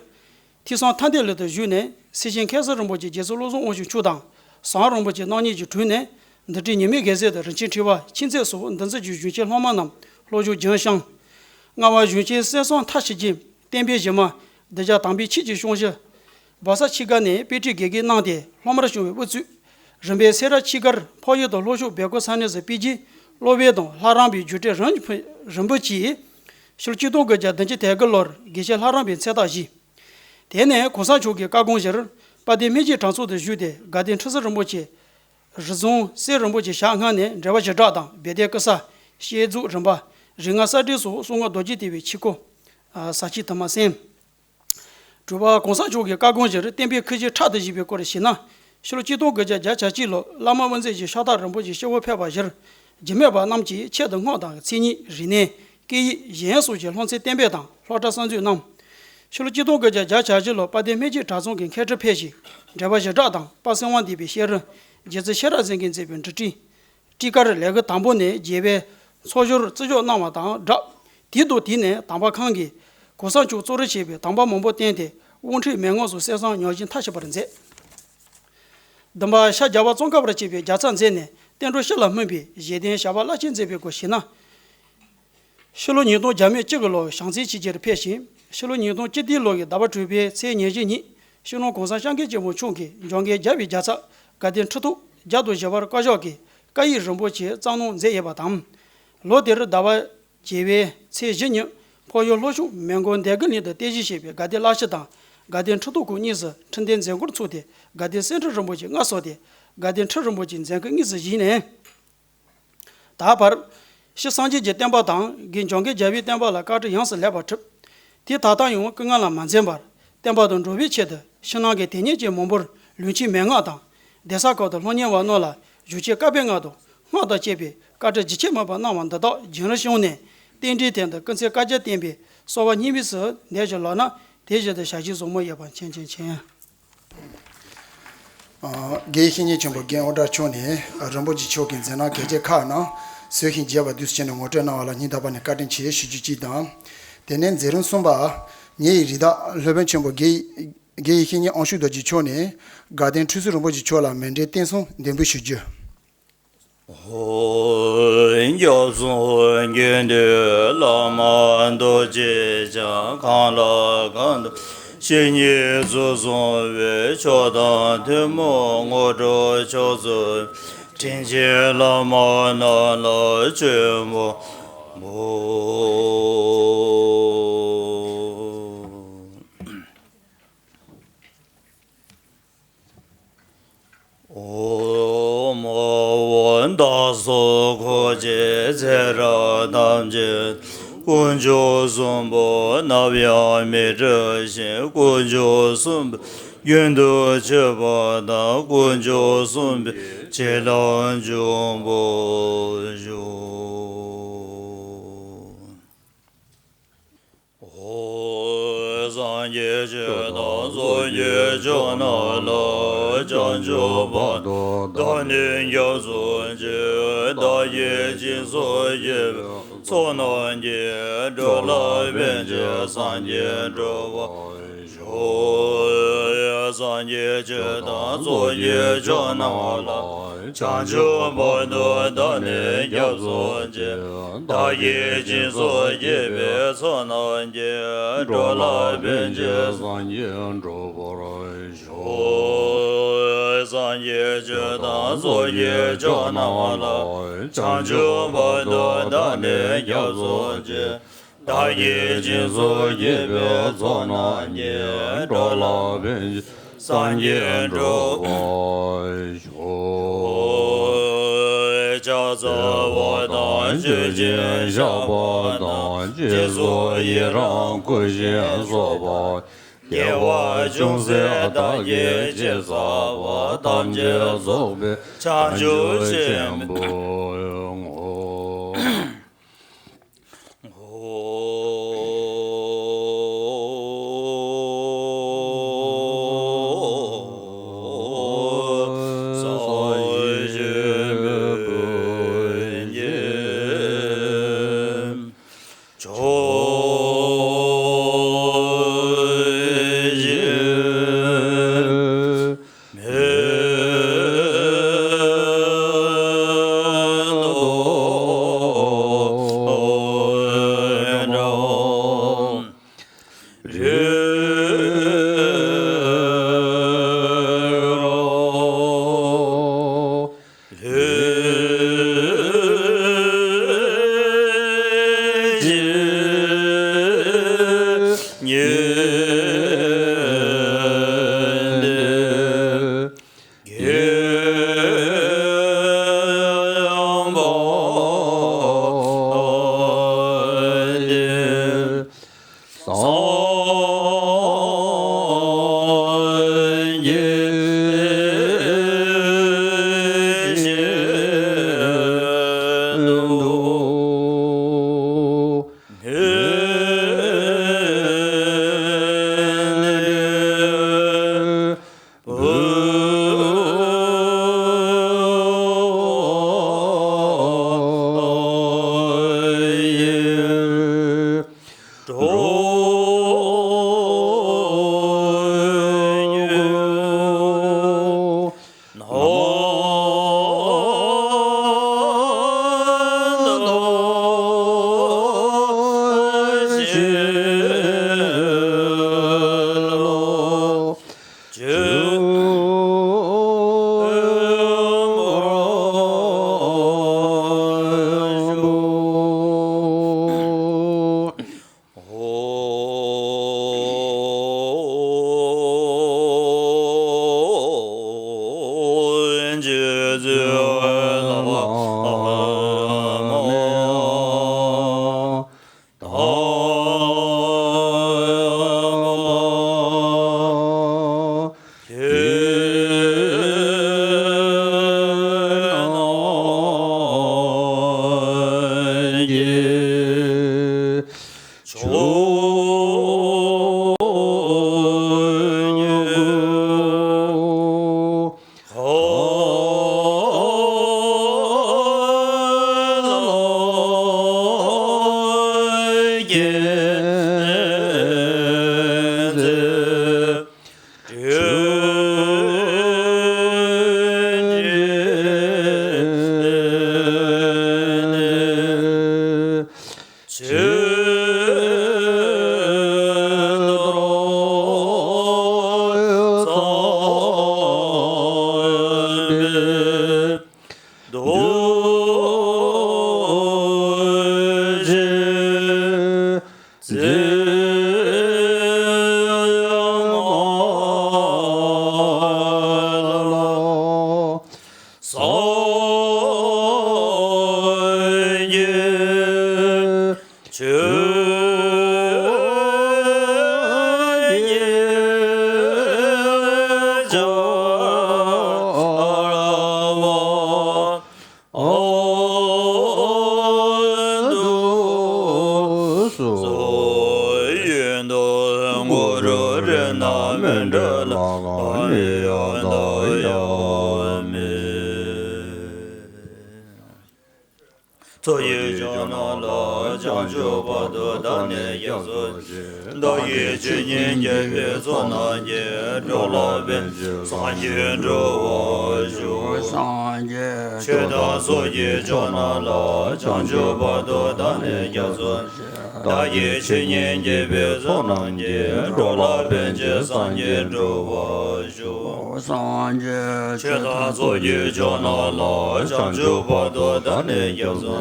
ཐོས་བསམ་མཐའ་འདས་ལུགས་དུ་བཞུགས་ནས་སེར་བྱེས་མཁན་ཟུར་རིན་པོ་ཆེ་རྗེ་བཙུན་བློ་བཟང་དབང་ཕྱུག་མཆོག་དང་ཟམ་རིན་པོ་ཆེ་རྣམ་གཉིས་ཀྱི་དྲུང་ནས་འདུལ་ཁྲིམས་ཉི་མའི་རྒྱལ་མཚན་དང་རིན་ཆེན་ཕྲེང་བ་མཆིམས་ཚད་སོགས་འདུལ་འཛིན་གྱི་གཞུང་ཆེན་སློབ་མ་རྣམས་སློབ་སྦྱོང་སྦྱངས་ཤིང་། ལྔ་པ་གཞུང་ཆེན་གསེར་ཟངས་མཐའ་ཕྱིན་གྱི་བསྟན་པའི་གཞི་མ་གདུལ་བྱ་དམ་པའི་ཆོས་ཀྱི་གཤོང་གཞི། སྦག་ས་ཆོས་སྒར་ནས་དཔེ་ཁྲིད་དགེ་རྒན་གནང་སྟེ་སློབ་མར་བྱུང་བའི་དབུ་ཚུགས། རིམ་པས་སེ་ར་ཆོས་སྒར་འཕགས་ཡུལ་དུ་ལྷོ་ཕྱོགས་བལ་སྐོར་ས་གནས་སུ་ཕེབས་རྗེས་སློབ་དཔོན་དང་ལྷ་རམས་པའི་རྒྱུགས་སྤྲོད་རིམ་བཞིན་ཕུལ་རིམ་པ་བཅས། ཕྱི་ལོ་ཆིག་སྟོང་དགུ་བརྒྱ་བདུན་ཅུ་དོན་དགུ་ལོར་དགེ་བཤེས་ལྷ་རམས་པའི་མཚན་རྟགས་བཞེས། དེ་ནས་གོང་ས་མཆོག་གི་བཀའ་དགོངས་བཞིན་དཔལ་ལྡན་སྨན་བྱེད་གྲྭ་ཚང་དུ་བཞུགས་ཏེ་དགའ་ལྡན་ཁྲི་ཟུར་རིན་པོ་ཆེ། རི་རྫོང་གསེར་རིན་པོ་ཆེ་ཞལ་སྔ་ནས་འགྲེལ་པ་བཞི་སྦྲགས་དང་སྦས་སྡེ་སྐུ་གསར། བཤད་རྫོགས་རིམ་པ། རིགས་ལྔ་གསལ་འགྲེལ་སོགས་གསང་སྔགས་རྡོ་རྗེ་ཐེག་པའི་ཆོས་སྐོར། ཟབ་ཆོས་དུ་མ་གསན། དྲུག་པ་གོང་ས་མཆོག་གི་བཀའ་དགོངས་བཞིན་བསྟན་པའི་ཁུར་ཆེན་ཕྲག་ཏུ་བཞེས་པའི་སྐོར་ཞུས་ན། ཕྱི་ལོ་ཆིག་སྟོང་དགུ་བརྒྱ་བརྒྱད་ཅུ་གྱ་གཅིག་ལོར་བླ་མ་དབུ་མཛད་ཀྱིས་ཤ་སྟག་རིན་པོ་ཆེ་སྤྱི་བོར་ཕེབས་པ་བཞིན་རྒྱུད་སྨད་པ་རྣམས་ཀྱིས་ཆོས་དང་སྔགས་དང་མཚན་ཉིད་རིག་གནས་སྐད་ཡིག་གཞན་སོགས་ཀྱི་སློབ་ཚན་གཏན་འབེབས་དང་སློབ་གྲྭ་གསར་འཛུགས་གནང་། ཕྱི་ལོ་ཆིག་སྟོང་དགུ་བརྒྱ་བརྒྱད་ཅུ་གྱ་བཞི་ལོར་དཔལ་ལྡན་སྨན་བྱེད་གྲྭ་ཚང་གི་མཁན་ཁྲི་ཕེབས་ཤིང་འགྲེལ་པ་བཞི་སྦྲགས་དང་དཔལ་གསང་བ་འདུས་པའི་བཤད་རིམ། རྗེ་བཙུན་ཤེས་རབ་འཛིན་གྱིས་མཛད་པའི་འབྲི་ཁྲིད། ཊཱི་ཀར་ལས་འགུལ་དང་པོ་ནས་རྒྱལ་བའི་ཚོགས་ཞོར་བརྩི་འཇོག་གནང་བ་དང་སྦྲགས། དུས་དང་དུས་ནས་དམ་པ་ཁང་གིས་གོང་ས་མཆོག་གཙོ་རུ་བྱས་པའི་དམ་པ་མང་པོ་བསྟེན་ཏེ་དབང་ཁྲིད་མན་ངག་སོགས་གསན་བསམ་ཉམས་བཞེས་མཐའ་གཅིག་པར་མཛད། བདུན་པ་ཤར་རྒྱལ་བ་ཙོང་ཁ་པར་བཅས་པའི་རྒྱལ་ཚབ་མཛད་ནས་བསྟན་འགྲོ་སྤྱི་ལ་སྨིན་པའི་བཞེད་དོན་བྱ་བ་རླབས་ཆེན་མཛད་པའི་སྐོར་ཞུས་ན། ཕྱི་ལོ་ཉིས་སྟོང་བརྒྱ་མེད་གཅིག་གི་ལོར་བྱང་རྩེ་ཆོས་རྗེར་ཕེབས་ཤིང་། ཕྱི་ལོ་ཉིས་སྟོང་བཅུ་བདུན་ལོ་ཡི་ཟླ་བ་དྲུག་པའི་ཚེས་ཉེར་བཞི་ཉིན་སྤྱི་ནོར་༸གོང་ས་༸སྐྱབས་མགོན་ཆེན་པོ་མཆོག་གིས་འཇམ་མགོན་རྒྱལ་བའི་རྒྱལ་ཚབ་དགའ་ལྡན་ཁྲི་ཐོག་བརྒྱ་དང་བཞི་པར་བསྐོ་གཞག་གིས་བཀའ་ཡིག་རིན་པོ་ཆེ་རྩོམ་གནང་མཛད་ཡོད་པ་དང་། ལོ་དེར་ཟླ་བ་བརྒྱད་པའི་ཚེས་བཞི་ཉིན་འཕགས་ཡུལ་ལྷོ་ཕྱོགས་མོན་གྷོ་འདོད་རྒུ་གླིང་དུ་རྟེན་གཞི་བྱས་པའི་དགའ་ལྡན་བླ་སྤྱི་དང་དགའ་ལྡན་ཁྲི་ཐོག་ཁག་གཉིས་སུ་ཁྲི་འདོན་མཛད་སྒོར་ཚོགས་ཏེ་དགའ་ལྡན་གསེར་ཁྲི་རིན་པོ་ཆེ་མངའ་གསོལ་ཏེ་དགའ་ལྡན་ཁྲི་རིན་པོ་ཆེ་མཛད་ཁང་དངོས་སུ་བཞེངས་ནས། ད་བར། སྤྱིར་སངས་རྒྱས་ཀྱི་བསྟན་པ་དང་རྒན་འཇམ་མགོན་རྒྱལ་བའི་བསྟན་པ་ལ་བཀའ་དྲིན་ཡོངས་སུ་ལེགས་པར་གྲུབ། དེ་ད་ལྟ་ཡང་སྐུ་ངལ་ལ་མ་འཛེམས་པར་བསྟན་པ་དང་འགྲོ་བའི་ཆེད་དུ་ཕྱི་ནང་གི་དེ་ཉིད་ཀྱི་མང་པོར་ལུང་ཆེན་མན་ངག་དང་། གདན་ས་ཁག་ཏུ་སློབ་གཉེར་བ་རྣམས་ལ་བཞུགས་ཆོས་བཀའ་པོད་ལྔ་དང་སྔགས་དང་བཅས་པའི་བཀའ་དྲིན་རྒྱུན་ཆད་མེད་པར་གནང་བ་འདི་དག་རྒྱུན་རིང་བསྐྱངས་ནས་རྟེན་འབྲེལ་དོན་དུ་སྐུ་ཚེ་བསྐལ་བརྒྱར་བརྟན་པའི་གསོལ་བ་སྙིང་དབུས་སུ་འདེབས་ཤིང་ལགས་ན་དེ་བཞིན་དུ་ཞབས་ཕྱི་བཟང་པོ་ཡོད་པ་མཁྱེན་ཅིང་མཁྱེན། དགེ་བཤེས་གཉེན་ཆེན་པོ་རྒན་ཨོ་ཌར་མཆོག་ནས་རིན་པོ་ཆེ་མཆོག་གི་མཛད་རྣམ་གལ་ཆེ་ཁག་རྣམས་ཟུར་ཞིང་རྒྱས་པ་བསྡུས་སུ་བྱས་ནས་ངོ་སྤྲོད་གནང་བ་ལ་སྙིང་ཐག་པ་ནས་བཀའ་དྲིན་ཆེ་ཞུ་རྒྱུ་གཅིག་དང་། དེ་ནས་མཛད་རིམ་གསུམ་པ། ཉེ་བའི་རིགས་བདག་སློབ་དཔོན་ཆེན་པོ་དགེ་དགེ་བཤེས་གཉེན་དབང་ཕྱུག་རྡོ་རྗེ་མཆོག་ནས་དགའ་ལྡན་ཁྲི་ཟུར་རིན་པོ་ཆེ་མཆོག་ལ་མཎྜལ་རྟེན་གསུམ་འདེགས་འབུལ་ཞུ་རྒྱུ། ཧོ། སྐྱབས་སུ་མགོན་དུ་བླ་མ་རྡོ་རྗེ་འཆང་། གང་ལ་གང་འདུལ་བཤེས་གཉེན་ཚོགས་བསགས་པའི། མཆོག་དང་ཐུན་མོང་དངོས་གྲུབ་མཆོག་སྩོལ་བའི། དྲིན་ཅན་བླ་མ་རྣམས་ལ་ཕྱག་འཚལ་ལོ། ཨོཾ། བདག་སོགས་འཁོར་བཅས་ཚེ་རབས་ཐམས་ཅད། དཀོན་མཆོག་གསུམ་པོ་ནམ་ཡང་མི་བསྐྲད་ཅིང་། དཀོན་མཆོག་གསུམ་པོ་རྒྱུན་དུ་གཅོད་པ་དང་། དཀོན་མཆོག་གསུམ་པོའི་བྱིན་རླབས་འབྱུང་བར་ཤོག། ཧོ། སངས་རྒྱས་ཆོས་དང་ཚོགས་ཀྱི་མཆོག་རྣམས་ལ། བྱང་ཆུབ་བར་དུ་བདག་ནི་སྐྱབས་སུ་མཆི། བདག་གིས་སྦྱིན་སོགས་བགྱིས་པའི། རྣམས་ཀྱིས། འགྲོ་ལ་ཕན་ཕྱིར་སངས་རྒྱས་འགྲུབ་པར་ཤོག། སངས་རྒྱས་ཆོས་དང་ཚོགས་ཀྱི་མཆོག་རྣམས་ལ། བྱང་ཆུབ་བར་དུ་བདག་ནི་སྐྱབས་སུ་མཆི། བདག་གིས་སྦྱིན་སོགས་བགྱིས་པའི་ཚོགས་རྣམས་ཀྱིས། འགྲོ་ལ་ཕན་ཕྱིར་སངས་རྒྱས་འགྲུབ་པར་ཤོག། སངས་རྒྱས་ཆོས་དང་ཚོགས་ཀྱི་མཆོག་རྣམས་ལ། བྱང་ཆུབ་བར་དུ་བདག་ནི་སྐྱབས་སུ་མཆི། བདག་གིས་སྦྱིན་སོགས་བགྱིས་པའི་ཚོགས་རྣམས་ཀྱིས། འགྲོ་ལ་ཕན་ཕྱིར་སངས་རྒྱས་འགྲུབ་པར་ཤོག། ཕྱག་འཚལ་བ་དང་མཆོད་ཅིང་བཤགས་པ་དང་། སྦྱིན་སོགས་ཡི་རང་བསྐུལ་ཞིང་གསོལ་བ། དགེ་བ་ཅུང་ཟད་བདག་གིས་ཅི་བསགས་པ། ཐམས་ཅད་རྫོགས་པའི་བྱང་ཆུབ་ཆེན་པོར་བསྔོ། ཚོགས་ཀྱི་མཆོག་རྣམས་ལ། བྱང་ཆུབ་བར་དུ་བདག་ནི་སྐྱབས་སུ་མཆི། བདག་གིས་ཆོས་ཉན་བགྱིས་པའི་ཚོགས་རྣམས་ཀྱིས། འགྲོ་ལ་ཕན་ཕྱིར་སངས་རྒྱས་འགྲུབ་པར་ཤོག། སངས་རྒྱས་ཆོས་དང་ཚོགས་ཀྱི་མཆོག་རྣམས་ལ། བྱང་ཆུབ་བར་དུ་བདག་ནི་སྐྱབས་སུ། བདག་གིས་ཆོས་ཉན་བགྱིས་པའི་ཚོགས་རྣམས་ཀྱིས། འགྲོ་ལ་ཕན་ཕྱིར་སངས་རྒྱས་འགྲུབ་པར་ཤོག། སངས་རྒྱས་ཆོས་དང་ཚོགས་ཀྱི་མཆོག་རྣམས་ལ། བྱང་ཆུབ་བར་དུ་བདག་ནི་སྐྱབས་སུ།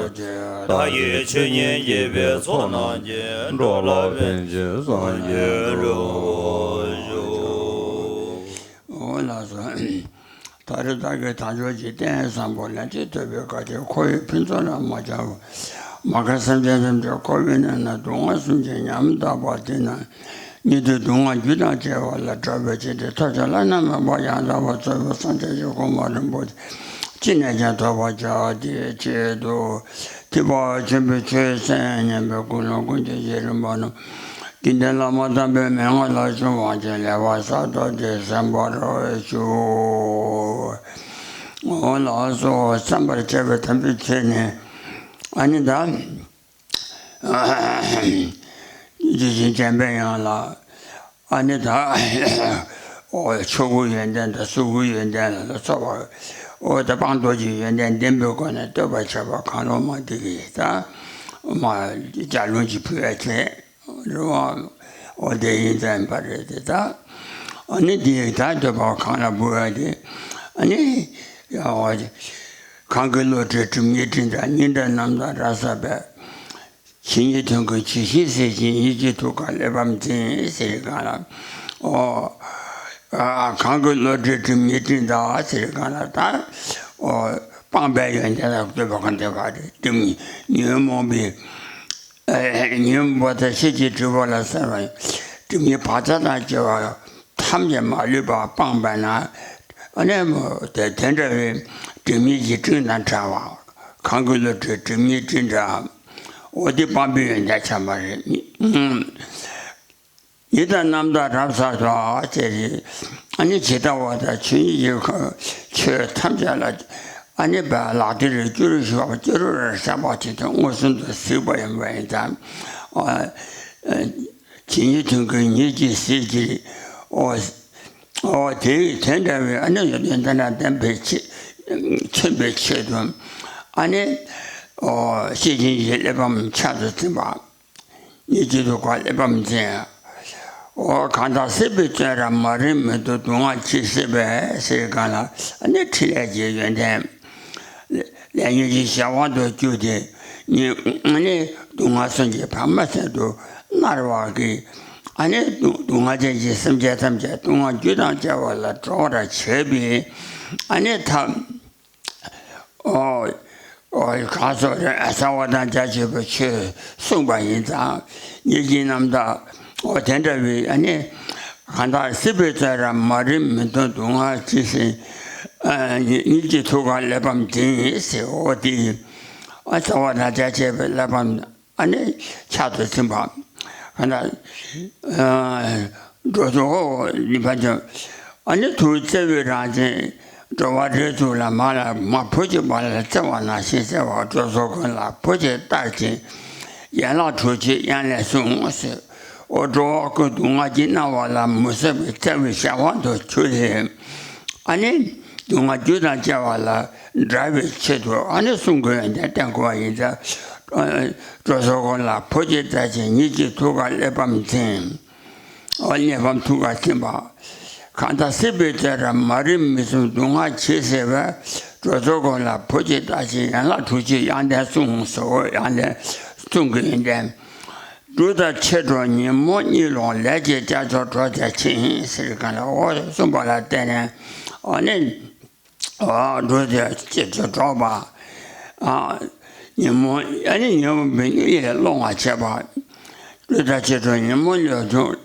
བདག་གིས་ཆོས་ཉན་བགྱིས་པའི་ཚོགས་རྣམས་ཀྱིས། འགྲོ་ལ་ཕན་ཕྱིར་སངས་རྒྱས་འགྲུབ་པར་ཤོག། འོ་ལགས་སོ། ད་རེས་བདག་གིས་དལ་འབྱོར་གྱི་རྟེན་བཟང་པོ་ལན་གཅིག་ཐོབ་པའི་དཀའ་སྤྱད་འཁོར་བའི་ཕུན་ཚོགས་ལ་མ་ཆགས་པར། མ་ག་སེམས་ཅན་ཐམས་ཅད་འཁོར་བའི་ནང་ན་སྡུག་བསྔལ་གསུམ་གྱིས་ཉམ་ཐག་པ་དེ་རྣམས་ཉིད་དུ་སྡུག་བསྔལ་རྒྱུ་དང་བཅས་པ་ལས་སྐྲག་པའི་སྤྱི་དེ་ཐོབ་བྱ་བླ་ན་མེད་པ་ཡང་དག་པར་རྫོགས་པའི་སངས་རྒྱས་ཀྱི་གོ་འཕང་རིན་པོ་ཆེ་ཅི་ནས་ཀྱང་ཐོབ་པར་བྱ་བ་དེའི་ཆེད་དུ། ཐེག་པ་ཆེན་པོའི་ཆོས་གསན་སྙམ་པའི་ཀུན་སློང་ཀུན་གྱི་རྗེས་རིམ་པ་རྣམས་དགེ་འདུན་བླ་མ་དམ་པའི་མན་ངག་ལ་ཞུགས་པར་བྱས། ལེགས་པར་གསལ་བཏབ་སྟེ་གསན་པར་ཞུ། འོ་ལགས་སོ། གསན་པར་བྱ་བའི་དམ་ཚིག་ཆེ་ནས། ཨ་ནི་ད། རྗེ་བཙུན་འཇམ་པའི་དབྱངས་ལ། ཨ་ནི་ད། ཨོ་ཆོས་སྐུའི་ཡོན་ཏན་དང་གཟུགས་སྐུའི་ཡོན་ཏན་ལ་སོགས་པ། ཨོ་ད་སྤངས་རྟོགས་ཀྱི་ཡོན་ཏན་ལྡན་པའི་སྒོ་ནས་བསྟོད་པར་བྱ་བ་གང་རུང་མ་འདི་གིས་ད། མ་ལྗགས་ལུང་གཅིག་ཕུལ་བའི་ཚེ། རུང་། ཨོ་དེ་ཡིན་ཙམ་པ་རེད་དེ་ད། ཨ་ནི་དེ་ད་བསྟོད་པ་གང་ལ་འབུལ་བ་དེ། ཨ་ནི། ཡ་ཨོ། གང་གི་བློ་གྲོས་སྒྲིབ་གཉིས་དྲི་འདྲ། ཉི་ཟླ་གནམ་ལྟར་རབ་གསལ་བའི། ཇི་སྙེད་དོན་ཀུན་ཇི་བཞིན་གཟིགས་ཤིང་། ཉིད་ཀྱི་ཐུགས་ཀར་གླེགས་བམ་འཛིན། ཟེར་གང་ལ། ཨོ། ཨ་གང་གི་བློ་གྲོས་སྒྲིབ་གཉིས་དྲི་འདྲ། ཟེར་གང་ལ་ད། ཨོ། སྤངས་པའི་ཡོན་ཏན་ལ་བསྟོད་པ་གང་དེ་ག་རེ་སྒྲིབ་གཉིས་ཉོན་མོངས་པའི། ཨེ་ཉོན་མོངས་པ་དང་ཤེས་བྱའི་སྒྲིབ་པ་ལ་སོགས་པ་སྒྲིབ་གཉིས་བག་ཆགས་དང་བཅས་པ་ཐམས་ཅད་མ་ལུས་པར་སྤངས་པས་ན། ཨ་ནི་མོ་དེ་དེ་འདྲ་བའི་སྒྲིབ་གཉིས་ཀྱི་སྤྲིན་དང་བྲལ་བ། གང་གི་བློ་གྲོས་སྒྲིབ་གཉིས་སྤྲིན་འདྲ། འོ་དེ་སྤངས་པའི་ཡོན་ཏན་ཆགས་པ་རེད། ཉི་ཟླ་གནམ་ལྟར་རབ་གསལ་བ་ཅེས་རེད། ཨ་ནི་ཇི་ལྟ་བ་དང་ཆོས་ཉིད་ཀྱི་ཁ་ཆོས་ཐམས་ཅད་ལ་ཨ་ནི་བ་ལག་མཐིལ་རེ་ཅུ་རེ་བཞི་པ་ཅུ་རེ་རེ་བཞག་པ་ཅིག་དང་མངོན་སུམ་དུ་གཟིགས་པ་ཡིན་པ་ཡིན་ཙང་། ཨ་ཇི་སྙེད་དོན་ཀུན་ཉིད་ཀྱིས་གཟིགས་ཀྱི། ཨོ་ཨོ་དེ་དེ་འདྲ་བའི་ཨ་ནི་ཡོན་ཏན་དང་ལྡན་པའི་ཆེ་མཚོན་པའི་ཆེད་དུ་ཨ་ནི་ཨོ་ཤེར་ཕྱིན་གྱི་གླེགས་བམ་ཕྱག་ཏུ་འཛིན་པ། ཉིད་ཀྱི་ཐུགས་ཀར་གླེགས་བམ་འཛིན། འོ་གང་དག་སྲིད་པའི་བཙོན་རར་མ་རིག་མུན་དུ་སྡུག་བསྔལ་ཇི་སྲིད་པའི་ཟེར་གང་ལ་ཨ་ནི་ཕྲིན་ལས་ཀྱི་ཡོན་ཏན། ལས་ཉོན་གྱི་གཞན་དབང་དུ་གྱུར་ཏེ་ཉིད་ཨ་ནི་སྡུག་བསྔལ་གསུམ་གྱིས་བར་མ་ཆད་དུ་མནར་བ་གི་ཨ་ནི་སྡུག་སྡུག་བསྔལ་ཅན་གྱི་སེམས་ཅན་ཐམས་ཅད་སྡུག་བསྔལ་རྒྱུ་དང་བཅས་པ་ལས་སྒྲོལ་བར་བྱེད་པའི་ཨ་ནི་ཐབས། ཨོ། ཨོ་གང་སོགས་རེད་གསང་བ་དང་རྒྱ་ཆེ་བའི་ཆོས་གསུངས་པ་ཡིན་ཙང་། ཉིད་ཀྱི་རྣམ་དག་ཨོ་དེ་འདྲ་བའི་ཨ་ནི། གང་དག་སྲིད་པའི་བཙོན་རར་མ་རིག་མུན་དུ་སྡུག་བསྔལ་ཇི་སྲིད། ཨ་ཉིད་ཉིད་ཀྱི་ཐུགས་ཀར་གླེགས་བམ་འཛིན་ཟེར་འོ་དེ། ཨ་གསང་བ་དང་རྒྱ་ཆེ་བའི་གླེགས་བམ་ཨ་ནི་ཕྱག་ཏུ་ཚིམ་པ། གང་དག་ཨ་འགྲོ་ཚོགས་ནི་བ་ཅོ། ཨ་ནི་ཐུགས་བརྩེ་བའི་རང་བཞིན་འགྲོ་བ་རིགས་དྲུག་ལ་མ་ལ་མ་བུ་གཅིག་པ་ལ་བརྩེ་བ་ནང་བཞིན་བརྩེ་བ་འགྲོ་ཚོགས་ཀུན་ལ་བུ་གཅིག་ལྟར་གྱིས་ཡན་ལག་དྲུག་ཅུའི་དབྱངས་ལས་གསུངས་ཟེར། འོ་འགྲོ་བ་ཀུན་སྡུག་བསྔལ་གྱིས་མནར་བ་ལ་མུན་སེལ་བའི་བརྩེ་བའི་གཞན་དབང་དུ་གྱུར་ཏེ། ཨ་ནི་སྡུག་བསྔལ་རྒྱུ་དང་བཅས་པ་ལ་བྲལ་བའི་ཆེད་དུ་ཨ་ནི་གསུང་གི་ཡོན་ཏན་བསྟན་དགོས་པ་ཡིན་ཙང་། འགྲོ་ཚོགས་ཀུན་ལ་བུ་གཅིག་ལྟར་གྱིས་ཉིད་ཀྱི་ཐུགས་ཀར་གླེགས་བམ་འཛིན། ཨོ་གླེགས་བམ་ཐུགས་ཀར་འཛིན་པ། གང་དག་སྲིད་པའི་བཙོན་རར་མ་རིག་མུན་གསུམ་སྡུག་བསྔལ་ཇི་སྲིད་པའི། འགྲོ་ཚོགས་ཀུན་ལ་བུ་གཅིག་ལྟར་གྱིས་ཡན་ལག་དྲུག་ཅུའི་དབྱངས་ལྡན་གསུངས་སོ། དབྱངས་ལྡན་གསུང་གི་ཡོན་ཏན། འབྲུ་དང་མཆེད་གྲོགས་ཉོན་མོངས་གཉིད་སློང་ལས་ཀྱི་ལྕགས་ཀྱོག་གྲོགས་བཅས་མཆིས་ཟེར་གང་ལ་འོ་གསུངས་པ་ལ་བརྟེན་ནས་ཨ་ནི། འགྲོ་དེ་སྐྱེ་ཚུལ་སྒྲོག་པ། ཉོན་མོངས་ཨ་ནི་ཉོན་མོངས་པའི་གཉིད་ལས་སློང་བར་བྱེད་པ། འབྲུ་དང་མཆེད་གྲོགས་ཉོན་མོངས་ལས་བྱུང་།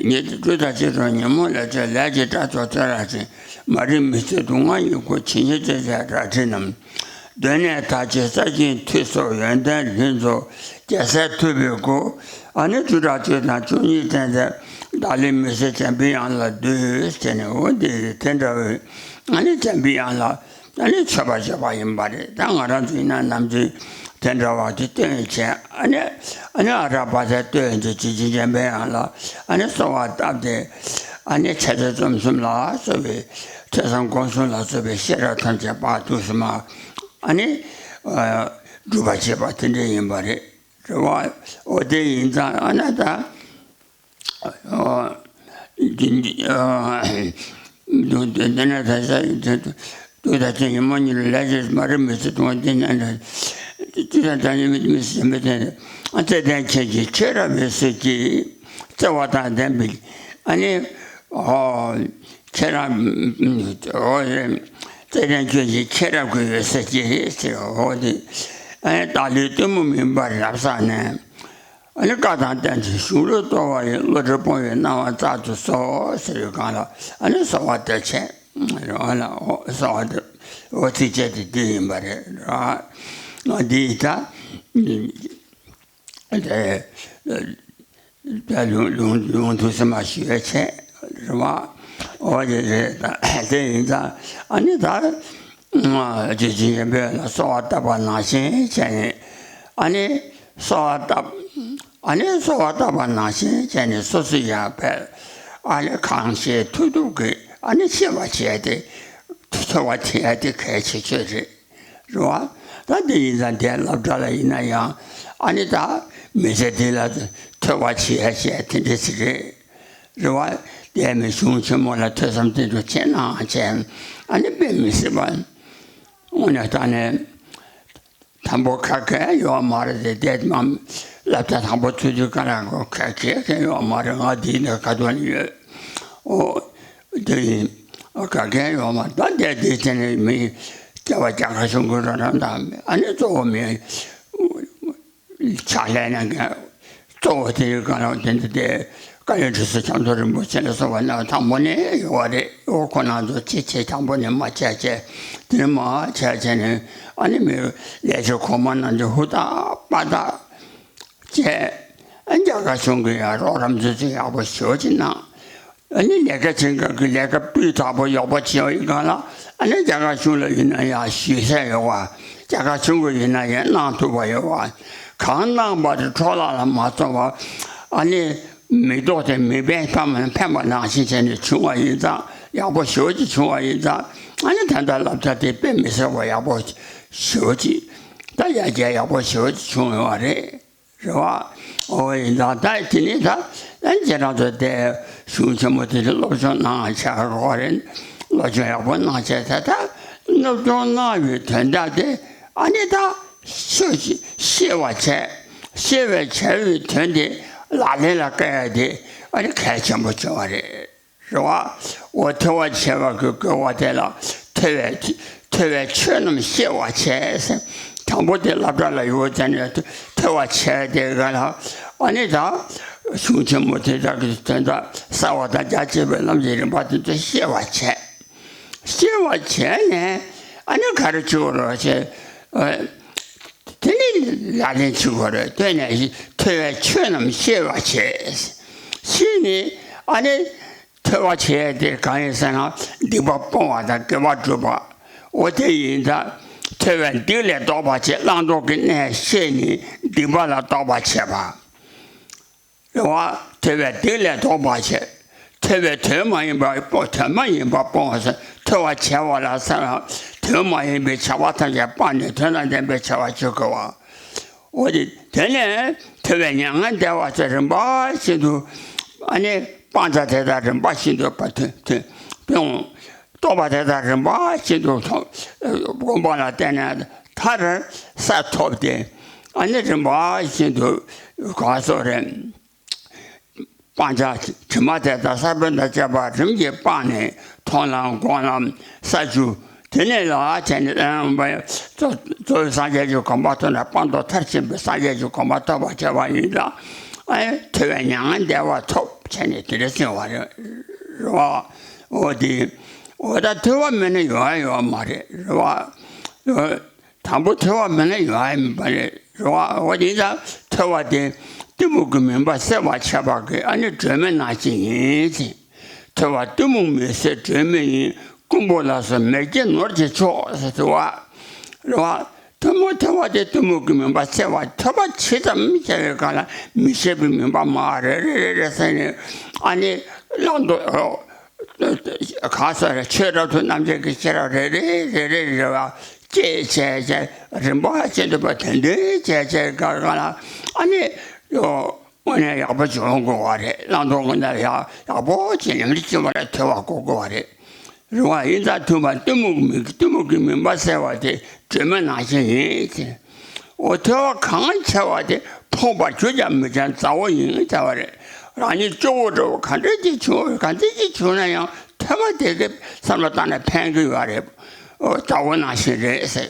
ཉིད་འབྲུ་དང་མཆེད་གྲོགས་ཉོན་མོངས་ལས་བྱུང་ལས་ཀྱི་ལྕགས་ཀྱོག་ཚོན་རབ་ཅན། མ་རིག་མུན་སེལ་སྡུག་བསྔལ་གཉིད་ཁུག་ཇི་སྙེད་ཅན་ཟེར་རལ་གྲི་རྣམས། གདོད་ནས་དག་བྱེད་རྩ་ཆེན་མཐུ་སོགས་ཡོན་ཏན་ལྷུན་རྫོགས་རྒྱལ་སྲས་ཐུབ་པའི་སྐུ། ཨ་ནི་བཅུ་ཕྲག་བཅུ་དང་བཅུ་གཉིས་བསྟན་ཏེ་བདག་ལས་མི་གསལ་འཇམ་པའི་དབྱངས་ལ་འདུད་ཟེར་ནས་འོ་འདི་དེ་འདྲ་བའི་ཨ་ནི་འཇམ་པའི་དབྱངས་ལ་ཨ་ནི་མཆོད་པ་བརྗོད་པ་ཡིན་པ་རེད། ད་ང་རང་ཚོ་ཡིན་ན་ནམ་རྒྱུན་ དེ་འདྲ་བ་དེ་སྟོན་བྱས། ཨ་ནི་ཨ་ནི་ཨ་ར་པ་ཚ་སྟོན་བྱས། རྗེ་བཙུན་འཇམ་པའི་དབྱངས་ལ་ཨ་ནི་གསོལ་བ་བཏབ་སྟེ། ཨ་ནི་ཕྱག་རྒྱ་རྩོམ་གསུམ་ལ་སོགས་པའི་ཐོས་བསམ་སྒོམ་གསུམ་ལ་སོགས་པའི་ཤེས་རབ་ཐམས་ཅད་ཕར་ཐུགས་སུ་མ་ཨ་ནི་སྒྲུབ་པར་བྱེད་པ་དེ་འདྲ་ཡིན་པ་རེད། རེད་བ། འོ་དེ་ཡིན་ཙང་ཨ་ནི་ད། འདི་ནས་ད་ཆ་དུས་ད་ཆ་ཉི་མ་ཉིན་ལ་ལས་བྱེད་མ་རེད་མི་ཚེ་དུང་འདི་ནས་དུས་ད་ད་ཉི་མ་མི་ཚེ་མི་ཚེ་བརྩེ་ལྡན་ཁྱེད་ཀྱི་ཁྱེད་རང་བའི་སྲོལ་གྱི་བརྩེ་བ་དང་ལྡན་པའི་ཨ་ནི་ཁྱེད་རང་བརྩེ་ལྡན་ཁྱེད་ཀྱི་ཁྱེད་རང་གི་བའི་སྲོལ་གྱི་ཟེར་འོ་དེ་ཨ་ནི་བདག་ལུས་གཏི་མུག་མུན་པར་རབ་བསལ་ནས། ཨ་ནི་བཀའ་དང་བསྟན་བཅོས་གཞུང་ལུགས་རྟོགས་པ་ཡི། བློ་གྲོས་སྤོང་བའི་སྣང་བ་བཙལ་དུ་གསོལ་ཟེར་བའི་སྒང་ལ་ཨ་ནི་གསོལ་བ་འདེབས་བྱས་རེད་བ་ལ། གསོལ་བ་འདེབས་འོ་ཚིགས་བཅད་དེ་འདི་ཡིན་པ་རེད་ར། འདི་ད་དེ་ད་ལུང་ལུང་ལུང་དུ་སེམས་མ་ཞུ་བའི་ཆེད་རེད་བ། འོ་དེ་རེད། དེ་ཡིན་ཙང་ཨ་ནི་ད། རྗེ་བཙུན་འཇམ་པའི་དབྱངས་ལ་གསོལ་བ་བཏབ་པ་ནང་བཞིན་བྱས་ནས། ཨ་ནི་གསོལ་བ་བཏབ། ཨ་ནི་གསོལ་བ་བཏབ་པ་ནང་བཞིན་བྱས་ནས་སོ་སོ་ཡང་བས་ཨ་ནི་གང་ཤེས་ཐུབ་ཐུབ་ཀྱིས་ཨ་ནི་ཤེས་པ་བྱས་ཏེ་ཐོས་པ་བྱེད་ཡ་དེ་གལ་ཆེ་ཤོས་རེད། རེད་བ། ད་དེ་ཡིན་ཙང་དེ་སློབ་གྲྭ་ལ་ཡིན་ན་ཡང་ཨ་ནི་ད་མི་ཚེ་འདི་ལ་ཐོས་པ་བྱེད་ཡ་བྱས་དེ་འདྲ་ཞིག་རེད། རེད་བ། དེ་མིན་གཞུང་ཆེན་མོ་ལ་ཐོས་བསམ་རྩེ་གཅིག་བྱས་ན་བྱས་ཨ་ནི་དཔེ་མི་སྲིད་པ། དངོས་གནས་ད་ནས་དང་པོ་ཁ་སྐད་ཡོད་མ་རེད་དེ། དེ་མ་སློབ་གྲྭ་དང་པོ་ཚུད་དུས་ག་ལ་གོ་ཁ་སྐད་ཀྱང་ཡོད་མ་རེད། ང་འདི་ནས་ག་དུས་ནས་ཡོད། ཨོ་དེ་ཡིན། ཁ་སྐད་ཡོད་མ་རེད། ད་དེ་དེ་དེ་ནས་མི་སྐྱེ་བ་རྒྱ་གར་གཞུང་གི་རོ་རམ་དང་ཨ་ནི་གཙོ་བོ་མི། ཕྱག་ལས་གནང་མཁན་གཙོ་བོ་དེ་ཡི་སྒང་ལ་དེ་འདི་དེ་བཀའ་བློན་ཁྲི་ཟུར་ཆབ་མདོ་རིན་པོ་ཆེ་ལ་སོགས་པ་རྣམས་དང་པོ་ནས་ཡོད་པ་རེད། འོ་ཁོ་རང་ཚོ་ཆེ་ཆེ་དང་པོ་ནས་མར་བྱས་བྱས་དེ་ནས་མར་བྱས་བྱས་ནས་ཨ་ནི་མི་ལས་བྱེད་གོང་མ་རྣམས་ཀྱིས་ཧུར་ཐག་པ་ཐག་བྱས། ཨ་རྒྱ་གར་གཞུང་གིས་ཡང་རོགས་རམ་ཚོད་ཚོད་ཡག་པོ་ཞེ་པོ་ཅིག་གནང་། ཨ་ནི་ལས་ཀ་བྱེད་མཁན་གྱི་ལས་ཀ་སྤུས་དག་པོ་ཡག་པོ་བྱེད་པ་ཡིན་གང་ལ་ཨ་ནི་རྒྱ་གར་གཞུང་ལ་ཡིན་ན་ཡང་ཞུ་ས་ཡོད་པ། རྒྱ་གར་གཞུང་གི་ཡིན་ན་ཡང་གནང་ཐུབ་པ་ཡོད་པ། གང་གནང་པ་དེ་འཕྲོ་བརླག་ལ་མ་སོང་བ། ཨ་ནི་མི་ལྡོག་སྟེ་མི་ཕན་ཕན་པ་ནང་བཞིན་བྱས་ནས་བྱུང་བ་ཡིན་ཙང་ཡག་པོ་ཞེ་པོ་ཅིག་བྱུང་བ་ཡིན་ཙང་ཨ་ནི་ད་ལྟ་སློབ་གྲྭ་དེ་དཔེ་མི་སྲིད་པ་ཡག་པོ་ཞེ་པོ་ཅིག་ད་ཡར་རྒྱས་ཡག་པོ་ཞེ་པོ་ཅིག་བྱུང་ཡོད་པ་རེད། རེད་བ། འོ་ཡིན་ཙང་ད་དེ་ནས་ད་ཨ་ཁྱེད་རང་ཚོ་དེ་གཞུང་ཆེན་མོ་དེ་ལ་སློབ་སྦྱོང་གནང་བྱས་རོགས་རེད། སློབ་སྦྱོང་ཡག་པོ་གནང་བྱས་ད་ད་སློབ་སྦྱོང་གནང་བའི་དོན་དག་དེ་ཨ་ནི་ད་ཤེས་ཤེས་པ་བྱས། ཤེས་པའི་བྱ་བའི་དོན་དེ་ལག་ལེན་ལ་བཀལ་ཡ་དེ་ཨ་ནི་གལ་ཆེན་པོ་ཆེ་བ་རེད། རེད་བ། འོ་ཐོས་པ་བྱས་པ་གི་དགོས་པ་དེ་ལ་ཐོས་པའི་ཐོས་པའི་ཆོས་རྣམས་ཤེས་པར་བྱས་ཟེར། དང་པོ་དེ་སློབ་གྲྭ་ལ་ཡོད་ཙང་ནས་ཐོས་པ་བྱས་དེ་ག་ལ་ཨ་ནི་ད་གཞུང་ཆེན་མོ་དེ་དག་གི་དོན་དག་གསལ་བ་དང་རྒྱ་ཆེ་བའི་ལམ་གྱི་རིམ་པ་དེ་ཚོ་ཤེས་པར་བྱས། ཤེས་པར་བྱས་ནས་ཨ་ནི་ག་རེ་བྱེད་དགོས་རེད་ཟེར། དེ་ནི་ལག་ལེན་བྱེད་དགོས་རེད། དེ་ནས་ཐོས་པའི་ཆོས་རྣམས་ཤེས་པར་བྱས། ཤེས་ནས་ཨ་ནི། ཐོས་པ་བྱེད་ཡས་དེ་གང་ཡིན་ཟེར་ན་སྡིག་པ་སྤོང་བ་དང་དགེ་བ་སྒྲུབ་པ། འོ་དེ་ཡིན་ད། ཐོས་པས་སྡིག་ལས་ལྡོག་པར་བྱེད། བླང་དོར་གྱི་གནས་ཤེས་ནས་སྡིག་པ་ལས་ལྡོག་པར་བྱེད་པ། རེད་བ། ཐོས་པས་སྡིག་ལས་ལྡོག་པར་བྱེད། ཐོས་པས་དོན་མ་ཡིན་པ་སྤོང་། དོན་མ་ཡིན་པ་སྤོང་བ་ཟེར། ཐོས་པ་བྱས་པ་ལ་ཟེར་ན་དོན་མ་ཡིན་པའི་བྱ་བ་ཐམས་ཅད་སྤངས་ནས་དོན་དང་ལྡན་པའི་བྱ་བ་བྱེད་དགོས་པ། འོ་དེ་དེ་ནས་ཐོས་པས་མྱ་ངན་འདའ་བ་ཚོ་རིམ་པ་བཞིན་དུ་ཨ་ནི་སྤང་བྱ་དེ་དག་རིམ་པ་བཞིན་དུ་པ་ཐོན་ཐོན་སྤོང་། རྟོགས་པ་དེ་དག་རིམ་པ་བཞིན་དུ་ཐོབ། སྒོམ་པ་ལ་བརྟེན་ནས་མཐར་ས་ཐོབ་སྟེ་ཨ་ནི་རིམ་པ་བཞིན་དུ་གང་སོགས་རེད། སྤང་བྱ་དྲི་མ་དེ་དག་ས་བོན་དང་བཅས་པ་རིམ་གྱིས་སྤངས་ནས་མཐོང་ལམ་སྒོམ་ལམ་ས་བཅུ། དེ་ནས་ལ་བྱས་ནས་རྣམ་པ་གཙོ་གཙོ་བོའི་སངས་རྒྱས་ཀྱི་གོ་འཕང་ཐོབ་ནས་སྤངས་རྟོགས་མཐར་ཕྱིན་པའི་སངས་རྒྱས་ཀྱི་གོ་འཕང་ཐོབ་པར་བྱ་བ་ཡིན་ལ། ཨ་ནི་ཐོས་པས་མྱ་ངན་འདའ་བ་ཐོབ་བྱས་ནས་དེ་འདྲ་གསུངས་པ་རེད། རེད་བ། འོ་དེ། འོ་ད་ཐོས་པ་མེད་ན་ཡོང་ཡ་ཡོད་མ་རེད། རེད་བ། དང་པོ་ཐོས་པ་མེད་ན་ཡོང་ཡ་མེད་པ་རེད། རེད་བ། འོ་དེ་ད་ཐོས་པ་དེ་གཏི་མུག་གི་མུན་པ་སེལ་བར་བྱེད་པ་གི་ཨ་ནི་སྒྲོན་མེ་ནང་བཞིན་ཡིན་ཟེར། ཐོས་པ་གཏི་མུག་མུན་སེལ་སྒྲོན་མེ་ཡིན། རྐུན་པོ་ལ་སོགས་མེ་བརྒྱད་ནོར་གྱི་མཆོག་ཟེར་དུས་བ། རེད་བ། ཐལ་མོ་ཐལ་བ་དེ་གཏི་མུག་གི་མུན་པ་སེལ་བ། ཐོས་པ་ཇི་ཙམ་བྱས་པའི་སྒང་ལ་མི་ཤེས་པའི་མུན་པ་མར་རེ་རེ་རེ་རེ་སེལ་ནས། ཨ་ནི་བླང་དོར། གང་ཟེར། ཆོས་རབ་ཏུ་རྣམ་འབྱེད་ཀྱི་ཤེས་རབ་རེ་རེ་རེ་རེ་རེ་བ་སྐྱེས་བྱས་བྱས། རིམ་པ་ཅན་དུ་བ་དོན་དོན་བྱས་བྱས་སྒང་ལ། ཨ་ནི་ཡོ། དངོས་གནས་ཡག་པོ་བྱུང་དགོས་པ་རེད། བླང་དོར་དངོས་གནས་ཡག་ཡག་པོ་བྱས་ཉམས་ལེན་བྱེད་པ་ལ་ཐོས་པ་དགོས་དགོས་པ་རེད། རེད་བ། ཡིན་ཙང་ཐོས་པ་གཏི་མུག་མི་གཏི་མུག་གི་མུན་པ་སེལ་བ་དེ་སྒྲོན་མེ་ནང་བཞིན་ཡིན་ཟེར། འོ་ཐོས་པ་གང་བྱས་པ་དེ་ཕོངས་པར་གྱུར་ཀྱང་མི་བྱ་མཛའ་བོ་ཡིན་ཟེར་བ་རེད། རང་ཉིད་སྐྱོ་བོ་འདྲ་བོ་ག་འདྲ་ཅིག་བྱུང་ག་འདྲ་ཅིག་བྱུང་ན་ཡང་ཐོས་པ་དེ་གི་བསམ་བློ་བཏང་ན་ཕན་གི་ཡོད་རེད། འོ་མཛའ་བོ་ནང་བཞིན་རེད་ཟེར།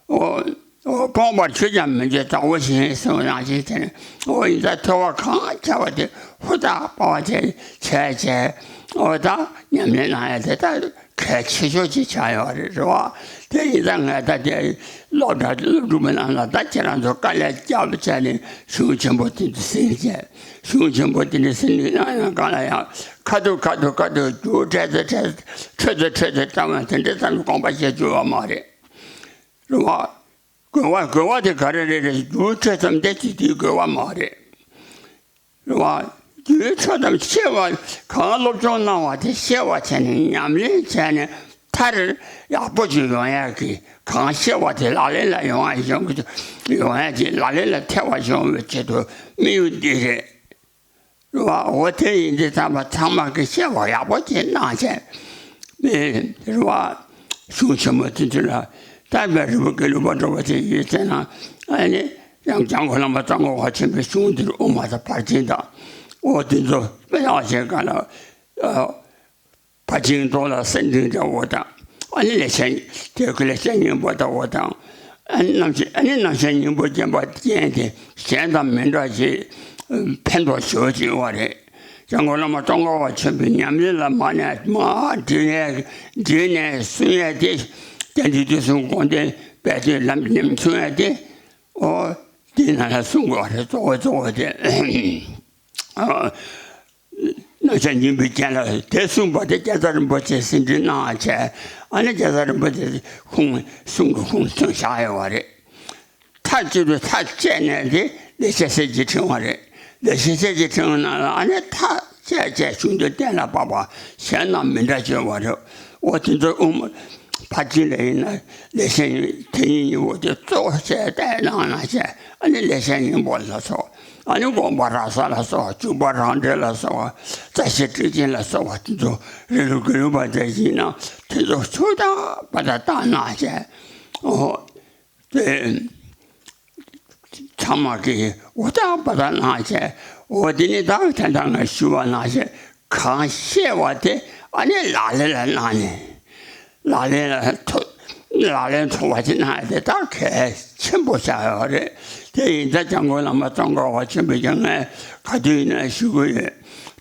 འོ། འོ། ཕོངས་པར་གྱུར་ཀྱང་མི་འགྱུར་མཛའ་བོ་བཞིན་གསུངས་ནང་བཞིན་དེ་ནི། འོ་ཡིན་ཙང་ཐོས་པ་གང་བྱ་བ་དེ་ཧུར་ཐག་པ་བ་དེ་བྱས་བྱས། འོ་ད་ཉམས་ལེན་གནང་ཡ་དེ་ད་གལ་ཆེ་ཤོས་ཅིག་ཆགས་ཡོད་རེད། རེད་བ། དེ་ཡིན་ཙང་ངས་ད་དེ་སློབ་གྲྭ་སློབ་ཕྲུག་མི་རྣམས་ལ་ད་ཁྱེད་རང་ཚོ་དཀའ་ལས་བརྒྱབ་བྱས་ནས་གཞུང་ཆེན་པོ་དེ་འདྲ་ཟིན་བྱས། གཞུང་ཆེན་པོ་དེ་འདྲ་ཟིན་ནས་གནང་ཡང་གང་ལ་ཡང་ཁ་ཐུག་ཁ་ཐུག་ཁ་ཐུག་རྒྱུགས་འཕྲད་ཚེ་འཕྲད། འཕྲོད་ཚེ་འཕྲོད་ཚེ་ལྟ་བ་དེ་འདྲ་ཙམ་དགོངས་པ་བཞེས་རྒྱུ་ཡོད་མ་རེད། རེད་བ། དགོས་པ་དགོས་པ་དེ་ག་རེ་རེད་རེད། རྒྱུ་ཆ་ཙམ་དེ་ཅི་དེའི་དགོས་པ་མ་རེད། རེད་བ། རྒྱུའི་ཆ་ཙམ་ཤེས་པ། གང་སློབ་སྦྱོང་གནང་བ་དེ་ཤེས་པ་བྱས་ནས་ཉམས་ལེན་བྱས་ནས་མཐར་ཡག་པོ་ཅིག་ཡོང་ཡག་གི། གང་ཤེས་པ་དེ་ལག་ལེན་ལ་ཡོང་བ་ཡོང་གི། ཡོང་ཡག་གི་ལག་ལེན་ལ་ཐེ་བ་ཡོང་བའི་ཆེད་དུ་དམིགས་ཡུལ་འདི་རེད། རེད་བ། འོ་དེ་ཡིན་དུས་ཚང་མ་ཚང་མ་གི་ཤེས་པ་ཡག་པོ་ཅིག་གནང་བྱས། ཨེ། རེད་བ། གཞུང་ཆེན་མོ་དེ་ཚོ་ལ་ད་བའི་རི་བོ་དགེ་ལུགས་པ་འདྲ་བོ་དེ་ཡོད་ཚེ་ན། ཨ་ནི་ཡང་སྐྱབས་མགོན་བླ་མ་ཙོང་ཁ་པ་ཆེན་པོའི་གཞུང་འདིར་དབུ་མ་དང་ཕར་ཕྱིན་དང་། འོ་དེ་ཚོ་དཔེ་ཡག་ཤོས་ག་ལ། ཨ། ཕར་ཕྱིན་ཐོག་ལ་སེམས་འདུན་འདྲ་བོ་དང་། ཨ་ནི་ལེགས་བཤད། དེ་ཀུན་ལེགས་བཤད་སྙིང་པོ་ལྟ་བུ་དང་། ཨ་ནི་རྣམ་བཤད། ཨ་ནི་རྣམ་བཤད་སྙིང་པོ་རྒྱན་པ་ཅན་དེ་གཞན་དང་མི་འདྲ་ཞིག་ཕན་ཐོགས་ཞེ་པོ་ཅིག་ཡོད་པ་རེད། སྐྱབས་མགོན་བླ་མ་ཙོང་ཁ་པ་ཆེན་པོའི་ཉམས་ལེན་ལ་མ་ནས་མར་དྲིས་ནས་དྲིས་ནས་གསུང་ཡས་དེ། རྒྱན་དུས་དུས་གསུམ་དགོངས་དོན་སྤེལ་དུས་ལམ་རིམ་གསུང་ཡས་དེ། ཨོ། དེ་ནང་ལ་གསུང་དགོས་པ་རེད། གཙོ་བོ་གཙོ་བོ་དེ། ཨ། རྣམ་བཤད་སྙིང་པོའི་རྒྱན་ལ་དེ་གསུངས་པ་དེ་རྒྱལ་ཚབ་རིན་པོ་ཆེས་ཟིན་བྲིས་གནང་བྱས། ཨ་ནི་རྒྱལ་ཚབ་རིན་པོ་ཆེ་ཁུངས་གསུང་གི་ཁུངས་ཐོན་བཞག་ཡོད་པ་རེད། མཐའ་གཅིག་ཏུ་མཐའ་བཅད་ནས་དེ་ལེགས་བཤད་གསེར་གྱི་ཕྲེང་བ་རེད། ལེགས་བཤད་གསེར་གྱི་ཕྲེང་བ་ནང་ལ་ཨ་ནི་མཐའ་བཅད་བཅད་གཞུང་དོན་གཏན་ལ་དབབ་པ་གཞན་དང་མི་འདྲ་བྱས་པ་རེད། འོ་དེ་ཚོ་དབུ་མ་ཕར་ཕྱིན་ལ་ཡིན་ན་ལེགས་བཤད་དེ་ཉིད་གཉིས་པོ་དེ་གཙོ་བོ་བྱས་བལྟས་གནང་གནང་བྱས། ཨ་ནི་ལེགས་བཤད་སྙིང་པོ་ལ་སོགས། ཨ་ནི་དགོངས་པ་རབ་གསལ་ལ་སོགས། འཇུག་པ་རང་འགྲེལ་ལ་སོགས། རྩ་ཤེ་ཊཱིཀ་ཆེན་ལ་སོགས་པ་དེ་ཚོ་རི་ལུགས་དགེ་ལུགས་པ་དེ་ཡིན་ན་དེ་ཚོ་ཧུར་ཐག་པ་དང་བཏང་གནང་བྱས། ཨོ། དེ་ཚང་མ་གིས་ཧུར་ཐག་པ་དང་གནང་བྱས། འོ་དེ་ནི་ད་དེ་འདྲ་ངས་ཞུ་བ་ནང་བཞིན་གང་ཤེས་པ་དེ་ཨ་ནི་ལག་ལེན་ལ་གནང་ནས། ལག་ལེན་ལ་ཐོ། ལག་ལེན་ཐོགས་པ་ཅིག་གནང་ཡ་དེ་ད་གལ་ཆེན་པོ་ཆགས་ཡོད་རེད། དེ་ཡིན་ཙང་སྐྱབས་མགོན་བླ་མ་ཙོང་ཁ་པ་ཆེན་པོས་ཀྱང་ངས་ག་དུས་ཡིན་ན་ཞུ་གི་ཡོད།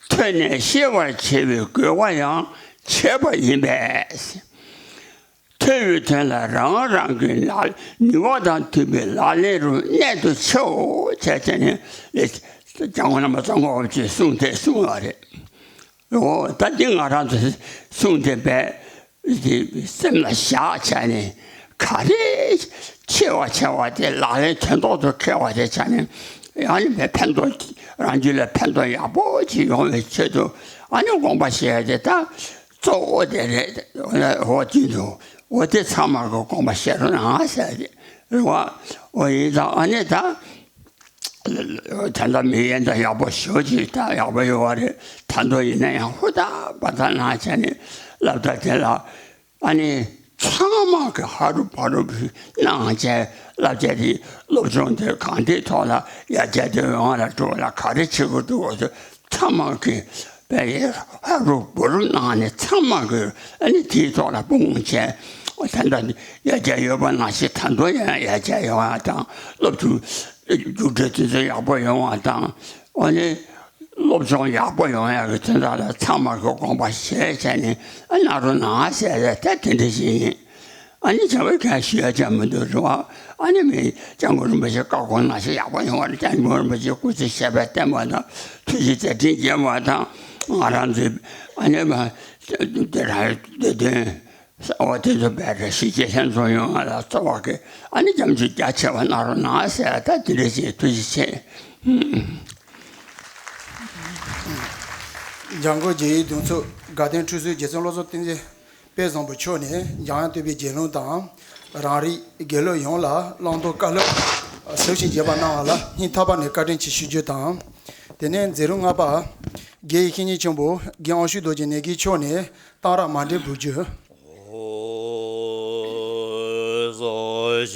ཐོས་ནས་ཤེས་པར་བྱེད་པའི་དགོས་པ་ཡང་བྱས་པ་ཡིན་པས། ཐོས་པའི་དོན་ལ་རང་རང་གི་ལག་ནུས་པ་དང་མཐུན་པའི་ལག་ལེན་རུ་གནད་དུ་ཆེའོ་བྱས་བྱས་ནས་སྐྱབས་མགོན་བླ་མ་ཙོང་ཁ་པ་ཆེན་པོས་གསུངས་དེ་གསུངས་ཡོད་རེད། འོ་ད་འདི་ང་རང་ཚོས་གསུངས་དེ་བས་སེམས་ལ་བཞག་བྱས་ནས་ག་རེ་ཆེ་བ་ཆེ་བ་དེ་ལག་ལེན་དོན་ཐོག་ཏུ་འཁེལ་བ་དེ་བྱས་ནས་ཡང་ནི་བས་ཕན་ཐོགས། རང་རྒྱུད་ལ་ཕན་ཐོགས་ཡག་པོ་ཅིག་ཡོང་བའི་ཆེད་དུ་ཨ་ནི་དགོངས་པ་བཞེས་ཡ་དེ་ད་གཙོ་བོ་དེ་རེད། འོ་དེ་འདུག་འོ་དེ་ཚང་མ་གི་དགོངས་པ་བཞེས་རོགས་གནང་ཟེར་ཏེ་རེད་བ། འོ་ཡིན་ཙང་ཨ་ནི་ད། ད་ལྟ་མི་ཡན་ད་ཡག་པོ་ཞེ་པོ་ཅིག་ད་ཡག་པོ་ཡོད་པ་རེད། ད་དུང་ཡིན་ན་ཡང་ཧུར་ཐག་པ་དང་གནང་བྱས་ནས་སློབ་གྲྭ་དེ་ལ་ཨ་ནི་ཚང་མ་གི་ཧ་རུ་བ་རུ་གནང་བྱས་བསླབ་བྱ་དེ་སློབ་སྦྱོང་དེ་གང་དེའི་ཐོག་ལ་ཡར་རྒྱས་དེ་ཡོང་བ་ལ་འགྲོ་བ་ལ་ག་རེ་བྱེད་དགོས་འདུག་གོ། ཚང་མ་གི་དཔེ་ཧ་རུ་བ་རུ་གནང་ནས་ཚང་མ་གི་ཨ་ནི་དེའི་ཐོག་ལ་སྤུངས་བྱས། ད་ལྟ་ཡར་རྒྱས་ཡོད་པ་ནང་བཞིན་ད་དུང་ཡང་ཡར་རྒྱས་ཡོང་བ་དང་། སློབ་ཕྲུག་རྒྱུགས་སྤྲོད་དེ་ཚོ་ཡག་པོ་ཡོང་བ་དང་། ཨ་ནི་སློབ་སྦྱོང་ཡག་པོ་ཡོང་ཡག་གི་དོན་དག་ལ་ཚང་མ་གི་དགོངས་པ་བཞེས་བྱས་ནས་ཨ་གནང་རོགས་གནང་ཟེར་ཡ་ད་དེ་འདྲ་ཞིག་ཡིན། ཨ་ནི་བྱ་བའི་གང་ཞུ་ཡ་ཅང་མི་འདུག་རེད་བ། ཨ་ནི་མི་སྐྱབས་མགོན་རིན་པོ་ཆེ་བཀའ་དགོངས་ནང་བཞིན་ཡག་པོ་ཡོང་བ་རེད། སྐྱབས་མགོན་རིན་པོ་ཆེ་སྐུ་ཚེ་ཞབས་པད་བརྟན་པ་དང་ཐུགས་རྗེ་མཛད་འཕྲིན་རྒྱས་པ་དང་། ང་རང་ཚོའི་ཨ་ནི་མ་དེ་རང་བདེ་དོན། གསང་བ་དེ་ཚོ་བེད་སྤྱོད་བྱེད་མཁན་ཚོ་ཡོང་བ་ལ་གཙོ་བོ་གི་ཨ་ནི་སྐྱབས་འཇུག་རྒྱ་ཆེ་བ་གནང་རོགས་གནང་ཟེར། ད་དེ་འདྲ་ཞིག་ཐུགས་རྗེ་ཆེ། འཇམ་མགོན་རྒྱལ་བའི་གདུང་འཚོབ་དགའ་ལྡན་ཁྲུས་གསོལ་རྗེ་བཙུན་བློ་བཟང་བསྟན་འཛིན་དཔལ་བཟང་པོ་མཆོག་ནས་འཇམ་དབྱངས་བསྟོད་པའི་རྒྱན་ལུང་དང་། རང་རིགས་དགེ་སློབ་ཡོངས་ལ་བླང་དོར་བཀའ་སློབ་ཟབ་ཞིང་རྒྱས་པ་གནང་བ་ལ་སྙིང་ཐག་པ་ནས་བཀའ་དྲིན་ཆེ་ཞུ་རྒྱུ་དང་། དེ་ནས་མཛད་རིམ་ལྔ་པ། དགེ་བའི་བཤེས་གཉེན་ཆེན་པོ་རྒན་དབང་ཕྱུག་རྡོ་རྗེ་ནས་གིས་མཆོག་ནས་གཏང་རག་མཎྜལ་འབུལ་རྒྱུ། སངས་རྒྱས་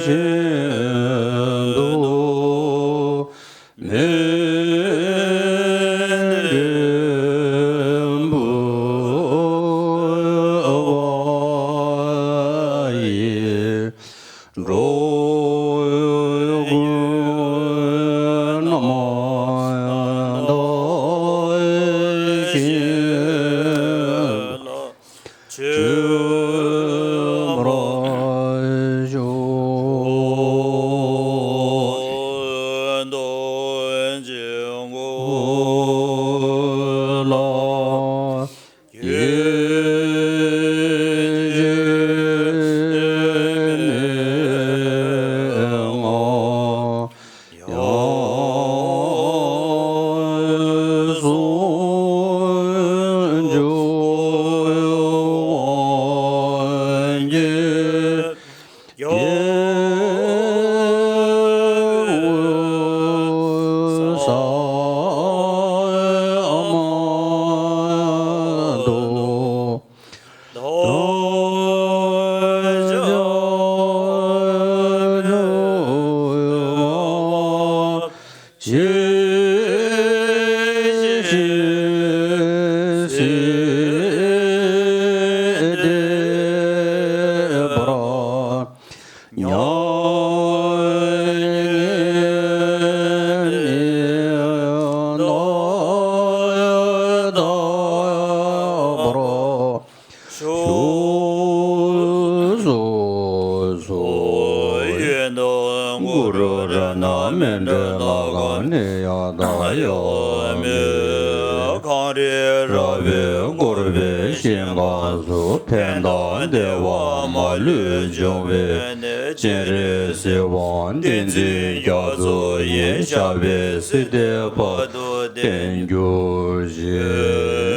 ཤིན་ཏུ་མི་འགྲིག་པ་ཡི། འགྲོ་ཀུན་རྣམ་དག་ཞིང་ཆོས་པར་ཤོག། ཤུགས་སོ་སོ་ཡོན་ཏན་གུ་རུ་རཏྣ་མཎྜལ་ལ་གང་ནས་ཡང་དག་ཡོད་མོད། གངས་རི་ར་བས་བསྐོར་བའི་ཞིང་ཁམས་སུ། ཕན་དང་བདེ་བ་མ་ལུས་འབྱུང་བའི་གནས། སྤྱན་རས་གཟིགས་དབང་བསྟན་འཛིན་རྒྱ་མཚོ་ཡི། ཞབས་པད་སྲིད་མཐའི་བར་དུ་བརྟན་གྱུར་ཅིག།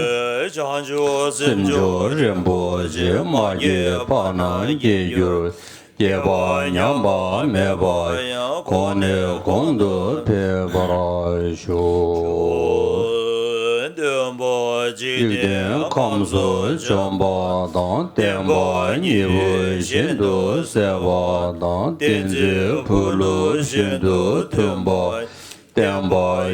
བྱང་ཆུབ་སེམས་མཆོག་རིན་པོ་ཆེ། མ་སྐྱེས་པ་རྣམས་སྐྱེ་གྱུར། སྐྱེས་པ་ཉམས་པ་མེད་པ་ཡང་། གོང་ནས་གོང་དུ་འཕེལ་བར་ཤོག། སྟོན་པ་འཇིག་རྟེན་ཁམས་སུ་བྱོན་པ་དང་། བསྟན་པ་སྙིང་པོ་ཤིན་ཏུ་གསལ་བ་དང་། བསྟན་འཛིན་འཕོ་ལུགས་ཤིན་ཏུ་མཐུན་པ། བསྟན་པ་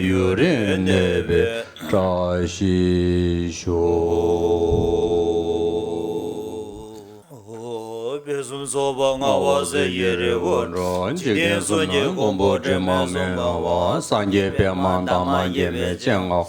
ཡུན་རིང་གནས་པའི་བཀྲ་ཤིས་ཤོག། དཔལ་གསུམ་ཚོགས་པ་མངའ་བ་གསེར་གྱི་རི་བོ་འདྲ། འཇིག་རྟེན་གསུམ་གྱི་མགོན་པོ་དྲི་མ་མེད་ངང་བ། སངས་རྒྱས་པདྨ་འདབ་མ་བརྒྱན་པའི་སྤྱན་སྔ་བ།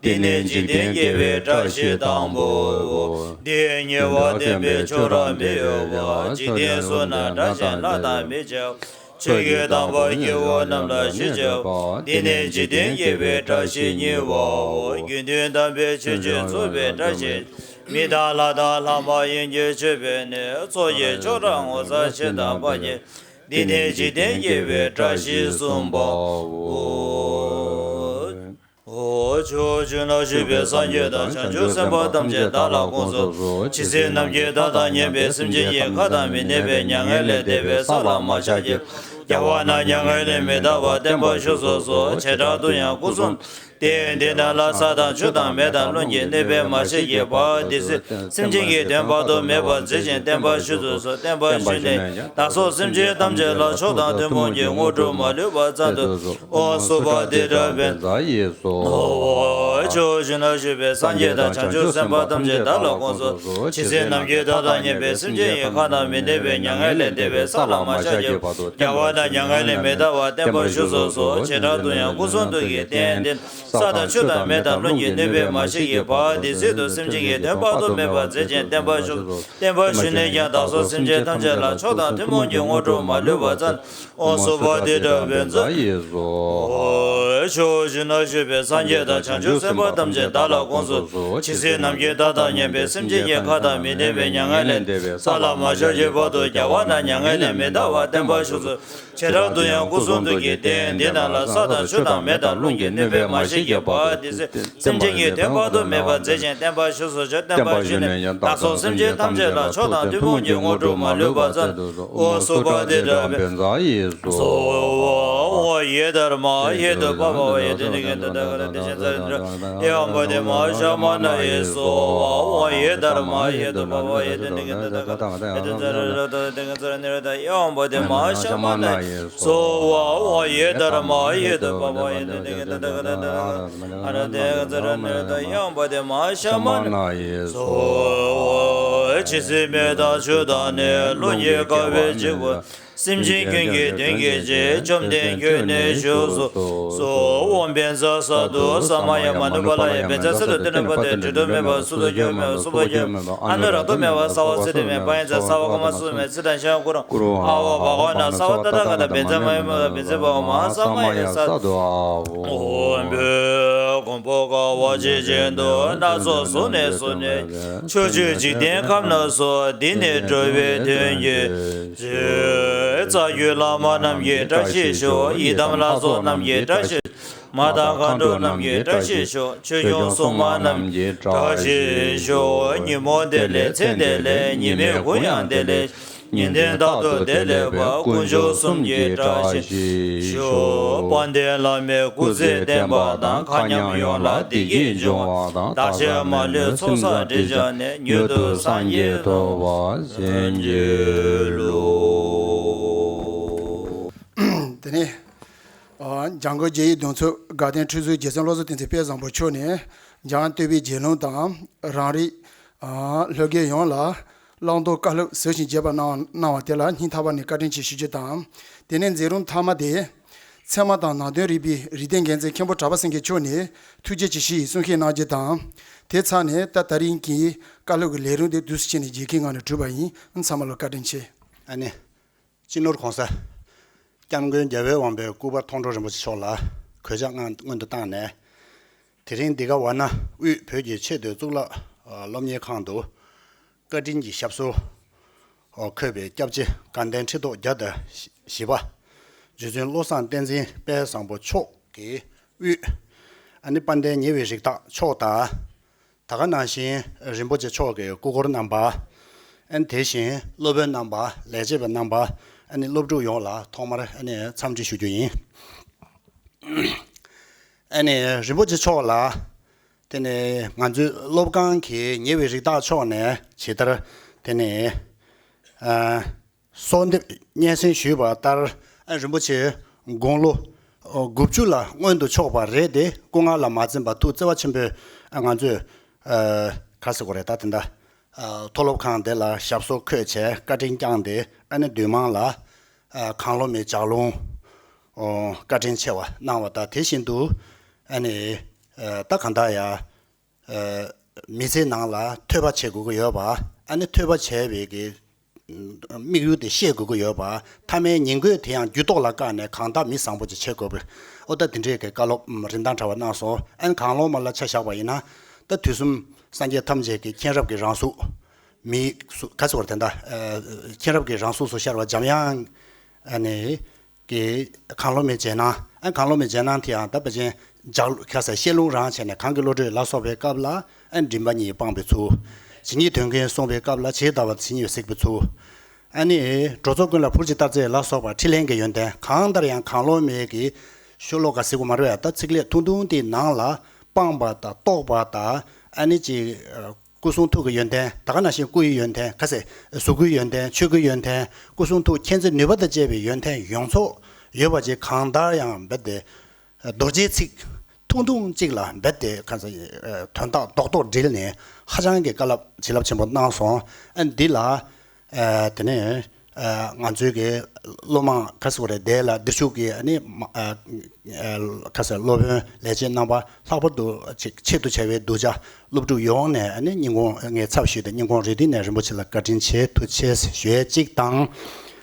འདི་ནི་འཇིག་རྟེན་དགེ་བའི་བཀྲ་ཤིས་དང་པོའོ། འདི་ཉེ་བར་བསྟན་པའི་ཆོས་རབ་མི་གཡོ་བ། འཇིག་རྟེན་གསུམ་ན་དགྲ་གཤེ་ལྷ་དང་མི་བྱེད་པ། ཆོས་ཀྱི་དམ་པ་སྐྱེ་བོ་རྣམས་ལ་ཞི་བྱེད་པ། འདི་ནི་འཇིག་རྟེན་དགེ་བའི་བཀྲ་ཤིས་གཉིས་པའོ། དགེ་འདུན་དམ་པའི་ཆོས་ཀྱི་མཚུངས་པའི་བཀྲ་ཤིས། མི་དང་ལྷ་དང་ལྷ་མ་ཡིན་གྱི་མཆོད་པའི་གནས། ཚོགས་ཀྱི་མཆོག་དང་ངོ་མཚར་ཆེ་དང་དཔའ་ཉེ། འདི་ནི་འཇིག་རྟེན་དགེ་བའི་བཀྲ་ཤིས་གསུམ་པའོ། ཕྱོགས་བཅུ་ན་བཞུགས་པའི་སངས་རྒྱས་དང་། བྱང་ཆུབ་སེམས་དཔའ་ཐམས་ཅད་བདག་ལ་དགོངས་སུ་གསོལ། ཇི་སྲིད་ནམ་མཁའི་མཐའ་དང་མཉམ་པའི་སེམས་ཅན་གྱི་ཁ་དང་མི་གནས་པའི་མྱ་ངན་ལས་འདས་པའི་ས་ལ་མ་ཆགས་ཀྱི། རྒྱལ་བ་རྣམས་མྱ་ངན་ལས་མི་འདའ་བར་བརྟན་པར་བཞུགས་སུ་གསོལ། བྱེ་བྲག་ཏུ་ཡང་སྐུ་གསུམ་ དེ་འདི་རྣམས་ལ་ས་དང་ཆུ་དང་མེ་དང་རླུང་གི་གནོད་པས་མ་ཞི་བར་དེ་ཚེ་སེམས་ཅན་གྱི་དོན་དཔག་ཏུ་མེད་པར་མཛད་ཅིང་བསྟན་པ་ཞུ་ཚུགས་སོ། བསྟན་པ་ཞུས་ནས་བདག་སོགས་སེམས་ཅན་ཐམས་ཅད་ལ་མཆོག་དང་ཐུན་མོང་གི་དངོས་གྲུབ་མ་ལུས་པ་སྩལ་དུ། ཨོ་སྭ་བྷཱ་ཏི་དྲག་པོའི་མཛའ་ཡིས་སོ། ཨོ་ཕྱོགས་བཅུ་ན་བཞུགས་པའི་སངས་རྒྱས་དང་བྱང་ཆུབ་སེམས་དཔའ་ཐམས་ཅད་བདག་ལ་དགོངས་སོ། ཇི་སྲིད་ནམ་མཁའི་མཐའ་དང་མཉམ་པའི་སེམས་ཅན་ཡི་ཁམས་དང་མི་མཐུན་པའི་མྱ་ངན་ལས་འདས་པའི་ས་ལ་མ་ཤར་གྱི་བར་དུ་རྒྱལ་བ་དང་མྱ་ངན་ལས་མི་འདའ་བར་བསྟན་པ་ཞུ་ཚུགས་སོ། བྱེ་བྲག་ཏུ་ཡང་སྐུ་གསུང་ཐུགས་ཀྱི་རྟེན་འདི་ས་དང་ཆུ་དང་མེ་དང་རླུང་གི་གནོད་པས་མ་ཞི་བར་དེ་སྲིད་དུ་སེམས་ཅན་གྱི་དོན་དཔག་ཏུ་མེད་པར་མཛད་ཅིང་བསྟན་པ་ཞུ། བསྟན་པ་ཞུས་ནས་ཀྱང་བདག་སོགས་སེམས་ཅན་ཐམས་ཅད་ལ་མཆོག་དང་ཐུན་མོང་གི་དངོས་གྲུབ་མ་ལུས་པ་སྩལ། ཨོ་སྭ་བྷཱ་ཏི་དྲག་པོའི་མཛའ་ཡིས་སོ། ཨོ་ཕྱོགས་བཅུ་ན་བཞུགས་པའི་སངས་རྒྱས་དང་བྱང་ཆུབ་སེམས་དཔའ་ཐམས་ཅད་བདག་ལ་དགོངས་སོ། ཇི་སྲིད་ནམ་མཁའི་མཐའ་དང་མཉམ་པའི་སེམས་ཅན་ཡི་ཁམས་དང་མི་མཐུན་པའི་མྱ་ངན་ལས་འདས་པའི་ས་ལ་མ་ཤར་གྱི་བར་དུ་རྒྱལ་བ་དང་མྱ་ངན་ལས་མི་འདའ་བར་བསྟན་པ་ཞུ་ཚུགས། བྱེ་བྲག་ཏུ་ཡང་སྐུ་གསུང་ཐུགས་ཀྱི་རྟེན་འདི་རྣམས་ལ་ས་དང་ཆུ་དང་མེ་དང་རླུང་གི་གནོད་པས་མ་ཞི་བར་དེ་སྲིད་སེམས་ཅན་གྱི་དོན་དཔག་ཏུ་མེད་པར་མཛད་ཅིང་བསྟན་པ་ཞུ་ཚུགས་སོ། བསྟན་པ་ཞུས་ནས་བདག་སོགས་སེམས་ཅན་ཐམས་ཅད་ལ་མཆོག་དང་ཐུན་མོང་གི་དངོས་གྲུབ་མ་ལུས་པ་སྩལ་དུ། ཨོ་སྭ་བྷཱ་ཏི་དྲག་པོའི་མཛའ་ཡིས་སོ། ཨོ་ཡེ་དྷརྨཱ་ཧེ་ཏུ་བྷ་བ་ཡེ་ཏུ་ནི་གི་ཏུ་ཏ་ག་ར་ཏི་ཤ་ཛ་ར་ཏྲ་ཡ་བ་ཏི་མ་ཤ་མ་ན་ཡེ་སྭཱ་ཧཱ། ཨོ་ཡེ་དྷརྨཱ་ཧེ་ཏུ་བྷ་བ་ཡེ་ཏུ་ནི་གི་ཏུ་ཏ་ག་ར་ཏི་ཤ་ཛ་ར་ཏྲ་ཏི་ག་ཛ་ར་ནི་ར་ཏ་ཡ་བ་ཏི་མ་ཤ་མ་ན་ཡེ་སྭཱ་ཧཱ། ཨོ་ཡེ་དྷརྨཱ་ཧེ་ཏུ་བྷ་བ་ཡེ་ཏུ་ནི་གི་ཏུ་ཏ་ག་ར་ཏི་ཤ་ཛ་ར་ཏི་ག་ཛ་ར་ནི་ར་ཏ་ཡ་བ་ཏི་མ་ཤ་མ་ན་ཡེ་སྭཱ་ཧཱ། ཇི་སྲིད་མེ་དང་ཆུ་དང་ནི་རླུང་གིས་དགའ་བའི་འཇིགས་པ། སེམས་ཅན་ཀུན་གྱི་དོན་གྱི་ཕྱིར་བཅོམ་ལྡན་ཁྱོད་ནི་བཞུགས་སུ་གསོལ། ཨོཾ་བཛྲ་ས་ཏྭ་ས་མ་ཡ་མ་ནུ་པ་ལ་ཡ། བཛྲ་ས་ཏྭ་ཏུ་ནུ་པ་ཏེ། དྲི་དྲོད་མེད་པ། གསུང་དྲོད་མེད་པ། སུ་པ་ཁྱོད་མེད་པ། ཨ་ནུ་རཀྟོ་མེད་པ། སརྦ་ཚུལ་ཁྲིམས་མེད་པ། ཡ་ཛ་སརྦ་ཀརྨ་སུ་མེད། ཚེ་དང་ཤ་ཀུ་རུ་ཨ་ཧོ་བྷ་ག་ཝ་ན་སརྦ་ཏ་ཐཱ་ག་ཏ། བཛྲ་མ་ཡ་མ་ན་བཛྲ་བྷ་ག་མ་ཧཱ་ས་མ་ཡ་ས་ཏྭ། ཨོཾ་བོད་མགོན་པོ་དགའ་བ་ཇི་བཞིན་དུ། སྣ་ཚོགས་གཟུགས་ནས་གཟུགས་ནས་ཕྱོགས་བཅུའི་འཇིག་རྟེན་ཁམས་རྣམས་སུ། འདི་ནི་འགྲོ་བའི་དོན་གྱི་ཕྱིར། རྩ་བརྒྱུད་བླ་མ་རྣམས་ཀྱི་བཀྲ་ཤིས་ཤོག། ཡི་དམ་ལྷ་ཚོགས་རྣམས་ཀྱི་བཀྲ་ཤིས་ཤོག། མ་དང་མཁའ་འགྲོ་རྣམས་ཀྱི་བཀྲ་ཤིས་ཤོག། ཆོས་སྐྱོང་སྲུང་མ་རྣམས་ཀྱི་བཀྲ་ཤིས་ཤོག། ཉོན་མོངས་བདེ་ལེགས། ཚེ་བདེ་ལེགས། ཉི་མའི་གུང་ཡང་བདེ་ལེགས། ཉིན་མཚན་རྟག་ཏུ་བདེ་ལེགས་པ། དཀོན་མཆོག་གསུམ་གྱི་བཀྲ་ཤིས་ཤོག། དཔལ་ལྡན་བླ་མའི་སྐུ་ཚེ་བརྟན་པ་དང་། མཁའ་མཉམ་ཡོངས་ལ་བདེ་སྐྱིད་འབྱུང་བ་དང་། བདག་ཅག་མ་ལུས་ཚོགས་བསགས་འདྲེན་བྱ་ནས། མྱུར་དུ་སངས་རྒྱས་ཐོབ་པར་བྱིན་གྱིས་རློབས། དེ་ནས་འཇམ་མགོན་རྒྱལ་བའི་གདུང་འཚོབ་དགའ་ལྡན་ཁྲི་ཟུར་རྗེ་བཙུན་བློ་བཟང་བསྟན་འཛིན་དཔལ་བཟང་པོ་མཆོག་ནས་འཇམ་དབྱངས་བསྟོད་པའི་རྗེས་ལུང་དང་རང་རིགས་ལྷོ་རྒྱལ་ཡོངས་ལ་བླང་དོར་བཀའ་སློབ་ཟབ་ཞིང་རྒྱས་པ་གནང་གནང་བ་དེ་ལ་སྙིང་ཐག་པ་ནས་བཀའ་དྲིན་ཆེ་ཞུ་རྒྱུ་དང་། དེ་ནས་མཛད་རིམ་མཐའ་མ་དེ་ཚད་མ་དང་ནང་དོན་རིག་པའི་རིག་ལྡན་རྒྱལ་མཚན་མཁན་པོ་གྲགས་པ་སེང་གེ་མཆོག་ནས་ཐུགས་རྗེ་ཆེ་ཞུ་ཡི་གསུང་བཤད་གནང་རྒྱུ་དང་། དེ་ཚར་ནས་ད་ད་རིང་གི་བཀའ་སློབ་ཀྱི་ལས་རིམ་དེ་བསྡུས་སུ་བྱས་ནས་རྒྱལ་ཁའི་ངང་ནས་གྲུབ་པ་ཡིན། ཚང་མ་ལ་བཀའ་དྲིན་ཆེ། ཨ་ནི། སྤྱི་ནོར་༸གོང་ས་༸སྐྱབས་མགོན་རྒྱལ་བའི་དབང་པོའི་སྐུ་པར་མཐོང་གྲོལ་རིན་པོ་ཆེ་མཆོག་ལ་གུས་ཕྱག་སྔ་སྔོན་དུ་བཏང་ནས། དེ་རིང་འདི་ག་ཝཱ་ཎ་དབུས་བོད་ཀྱི་ཆེས་མཐོའི་གཙུག་ལག་སློབ་གཉེར་ཁང་དུ་བཀའ་དྲིན་གྱི་ཞབས་སོར་འཁོད་པའི་སྐྱབས་རྗེ་དགའ་ལྡན་ཁྲི་ཐོག་བརྒྱ་དང་བཞི་པ་རྗེ་བཙུན་བློ་བཟང་བསྟན་འཛིན་དཔལ་བཟང་པོ་མཆོག་གི་དབུས། ཨ་ནི་དཔལ་ལྡན་ཉེ་བའི་རིགས་བདག་མཆོག་དང་། ད་ག་ནང་བཞིན་རིན་པོ་ཆེ་མཆོག་གི་སྐུ་འཁོར་རྣམ་པ། ཨ་ནི་དེ་བཞིན་སློབ་དཔོན་རྣམ་པ། ལས་བྱེད་པ་རྣམ་པ། ཨ་ནི་སློབ་ཕྲུག་ཡོངས་ལ་ཐོག་མར་ཨ་ནི་འཚམས་འདྲི་ཞུ་རྒྱུ་ཡིན། ཨ་ནི་རིན་པོ་ཆེ་མཆོག་ལ་དེ་ནི་ང་ཚོའི་སློབ་ཁང་གི་ཉེ་བའི་རིགས་བདག་མཆོག་ནས་ཇི་ལྟར་དེ་ནི་ཨ། གསོལ་འདེབས་སྙན་སེང་ཞུས་པ་ལྟར། ཨ་རིན་པོ་ཆེ་དགུང་ལོ་དགུ་བཅུ་ལ་མངོན་དུ་ཕྱོགས་པ་རེད་དེ། སྐུ་ངལ་ལ་མ་འཛེམས་པར་ཐུགས་བརྩེ་བ་ཆེན་པོས་ཨ་ང་ཚོས་ཨ་ག་རེ་ཟེར་དགོས་རེད། ད་དེ་འདྲ་ཨ་མཐོ་སློབ་ཁང་དེ་ལ་ཞབས་སོར་འཁོད་བྱས་བཀའ་དྲིན་བསྐྱངས་ཏེ། ཨ་ནི་འདུས་མང་ལ་ཨ་གང་བློ་མེད་ལྗགས་ལུང་ཨོ་བཀའ་དྲིན་ཆེ་བ་གནང་བ་དང་། དེ་བཞིན་དུ་ཨ་ནི་ཨ་ད་གང་ལྟར་ཡ། ཨ་མི་ཚེའི་ནང་ལ་ཐོས་པ་བྱེད་དགོས་ཀྱི་ཡོད་པ། ཨ་ནི་ཐོས་པ་བྱས་པའི་གི་དམིགས་ཡུལ་དེ་ཤེས་དགོས་ཀྱི་ཡོད་པ། མཐའ་མའི་ཉིང་དགོས་དེ་ཡང་རྒྱུད་ཐོག་ལ་བཀག་ནས་གང་དག་མི་བཟང་པོ་ཅིག་བྱེད་དགོས་པའི་ཨོ་ད་དེ་འདྲའི་གི་བཀའ་སློབ་རིན་ཐང་བྲལ་བ་གནང་སོང་། ཨ་ནི་གང་བློ་མ་ལ་ཆ་བཞག་པ་ཡིན་ན། ད་དུས་གསུམ་སངས་རྒྱས་ཐམས་ཅད་ཀྱི་མཁྱེན་རབ་ཀྱི་རང་གཟུགས། མི་གཟུགས་ག་ཚོད་བར་དེ་འདྲ་ཨ་མཁྱེན་རབ་ཀྱི་རང་གཟུགས་སུ་ཤར་བ་འཇམ་དབྱངས་ཨ་ནི། གི་གང་བློ་མེད་རྗེས་གནང་། ཨ་གང་བློ་མེད་རྗེས་གནང་དེ་ཡང་ད་ཕལ་ཆེར་ལྗགས་ལུང་ཁ་ས་བཤད་ལུང་རང་བྱས་ནས་གང་གི་བློ་གྲོས་ལ་སོགས་པའི་སྐབས་ལ་ཨ་མགྲིན་པ་གཉིས་སྤངས་པའི་ཚུལ། ཇི་སྙེད་དོན་ཀུན་གསུངས་པའི་སྐབས་ལ་ཇི་ལྟ་བ་ཇི་སྙེད་གཟིགས་པའི་ཚུལ། ཨ་ནི་འགྲོ་ཚོགས་ཀུན་ལ་ཕུར་གྱི་གཏར་རྩེ་ལ་སོགས་པ་ཕྲིན་ལས་ཀྱི་ཡོན་ཏན་གང་ལྟར་ཡང་གང་བློ་མེད་ཀྱི་ ཤོ་ལོ་ཀ་ཟེར་དགོས་མ་རེད་པས། ད་ཚིག་ལེགས་ཐུང་ཐུང་དེའི་ནང་ལ་སྤངས་པ་དང་རྟོགས་པ་དང་ཨ་ནི་ཅིག་སྐུ་གསུང་ཐུགས་ཀྱི་ཡོན་ཏན། ད་ག་ནང་བཞིན་སྐུ་ཡི་ཡོན་ཏན། ག་ཟེར། གཟུགས་སྐུའི་ཡོན་ཏན། ཆོས་སྐུའི་ཡོན་ཏན། སྐུ་གསུང་ཐུགས་མཁྱེན་བརྩེ་ནུས་པ་དང་བཅས་པའི་ཡོན་ཏན་ཡོངས་རྫོགས་ཡོད་པ་ཅིག་གང་ལྟར་ཡང་རྦད་དེ་རྡོ་རྗེའི་ཚིག་ཐུང་ཐུང་གཅིག་ལ་རྦད་དེ་ག་ཟེར། དོན་དག་རྡོག་རྡོག་དྲིལ་ནས་ཧ་ཅང་གི་བཀའ་སློབ་བྱིན་རླབས་ཆེན་པོ་གནང་སོང་། ཨ་འདི་ལ། ཨ་དེ་ནས་ཨ་ང་ཚོའི་གི་སློབ་མ་ག་ཟེར་དགོས་རེད། དེ་ལ་འདིར་བཞུགས་ཀྱི་ཨ་ནི་མ་ཨ་ཨ་ག་ཟེར། སློབ་དཔོན་ལས་བྱེད་རྣམ་པ་ལྷག་པར་དུ་ཆེ་ཆེད་དུ་བྱ་བའི་གདུལ་བྱ་སློབ་ཕྲུག་ཡོངས་ནས་ཨ་ནི་སྙིང་ཁོང་ངའི་ཚབ་ཞུས་ཏེ་སྙིང་ཁོང་རུས་གཏིང་ནས་རིན་པོ་ཆེ་ལ་བཀའ་དྲིན་ཆེ་ཐུགས་རྗེ་ཆེ་ཞུ་ཡས་གཅིག་དང་།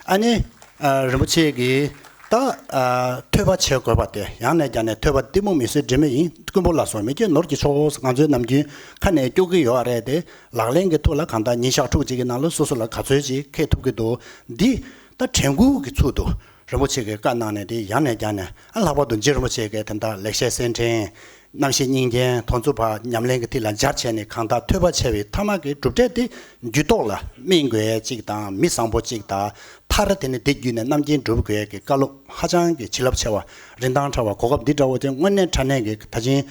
ཨ་ནི་ཨ་རིན་པོ་ཆེ་གིས་ད་ཨ་ཐོས་པ་བྱེད་དགོས་པ་དེ་ཡང་ནས་ཀྱང་ནས་ཐོས་པ་གཏི་མུག་མུན་སེལ་དྲི་མ་ཡིན། རྐུན་པོ་ལ་སོགས་མི་སྐྱོན་ནོར་གྱི་མཆོག་ང་ཚོའི་ནམ་རྒྱུན་ཁ་ནས་སྐྱོ་གི་ཡོད་རེད་དེ། ལག་ལེན་གྱི་ཐོག་ལ་གང་ལྟར་ཉིན་ཞག་ཕྲུགས་གཅིག་གི་ནང་ལ་སོ་སོ་ལ་ག་ཚོད་ཅིག་ཁེལ་ཐུབ་ཀྱི་འདུག་འདི་ད་དྲན་སྐུལ་གྱི་ཚུལ་དུ་རིན་པོ་ཆེ་གིས་བཀའ་གནང་ནས་དེ་ཡང་ནས་ཀྱང་ནས། ཨ་ལྷག་པར་དུ་རྗེ་རིན་པོ་ཆེ་གིས་དེ་འདྲ་ལེགས་བཤད་གསེར་ཕྲེང་། རྣམ་བཤད་སྙིང་རྗེ། དོན་ཚུལ་ཕར་ཉམས་ལེན་གྱི་ཐིག་ལ་སྦྱར་བྱས་ནས་གང་ལྟར་ཐོས་པ་བྱ་བའི་ཐ་མ་གི་གྲུབ་འབྲས་དེ་རྒྱུད་ཐོག་ལ་སྨིན་དགོས་ཡས་གཅིག་དང་། མི་བཟང་པོ་གཅིག་དང་། མཐར་དེ་ནས་དེ་བརྒྱུད་ནས་རྣམ་མཁྱེན་སྒྲུབ་དགོས་ཡས་ཀྱི་བཀའ་སློབ་ཧ་ཅང་གི་བྱིན་རླབས་ཆེ་བ། རིན་ཐང་ཕྲ་བ། གོ་སྐབས་འདི་འདྲ་བོ་དེ་དངོས་གནས་དྲང་གནས་ཀྱི་ད་ཕྱིན་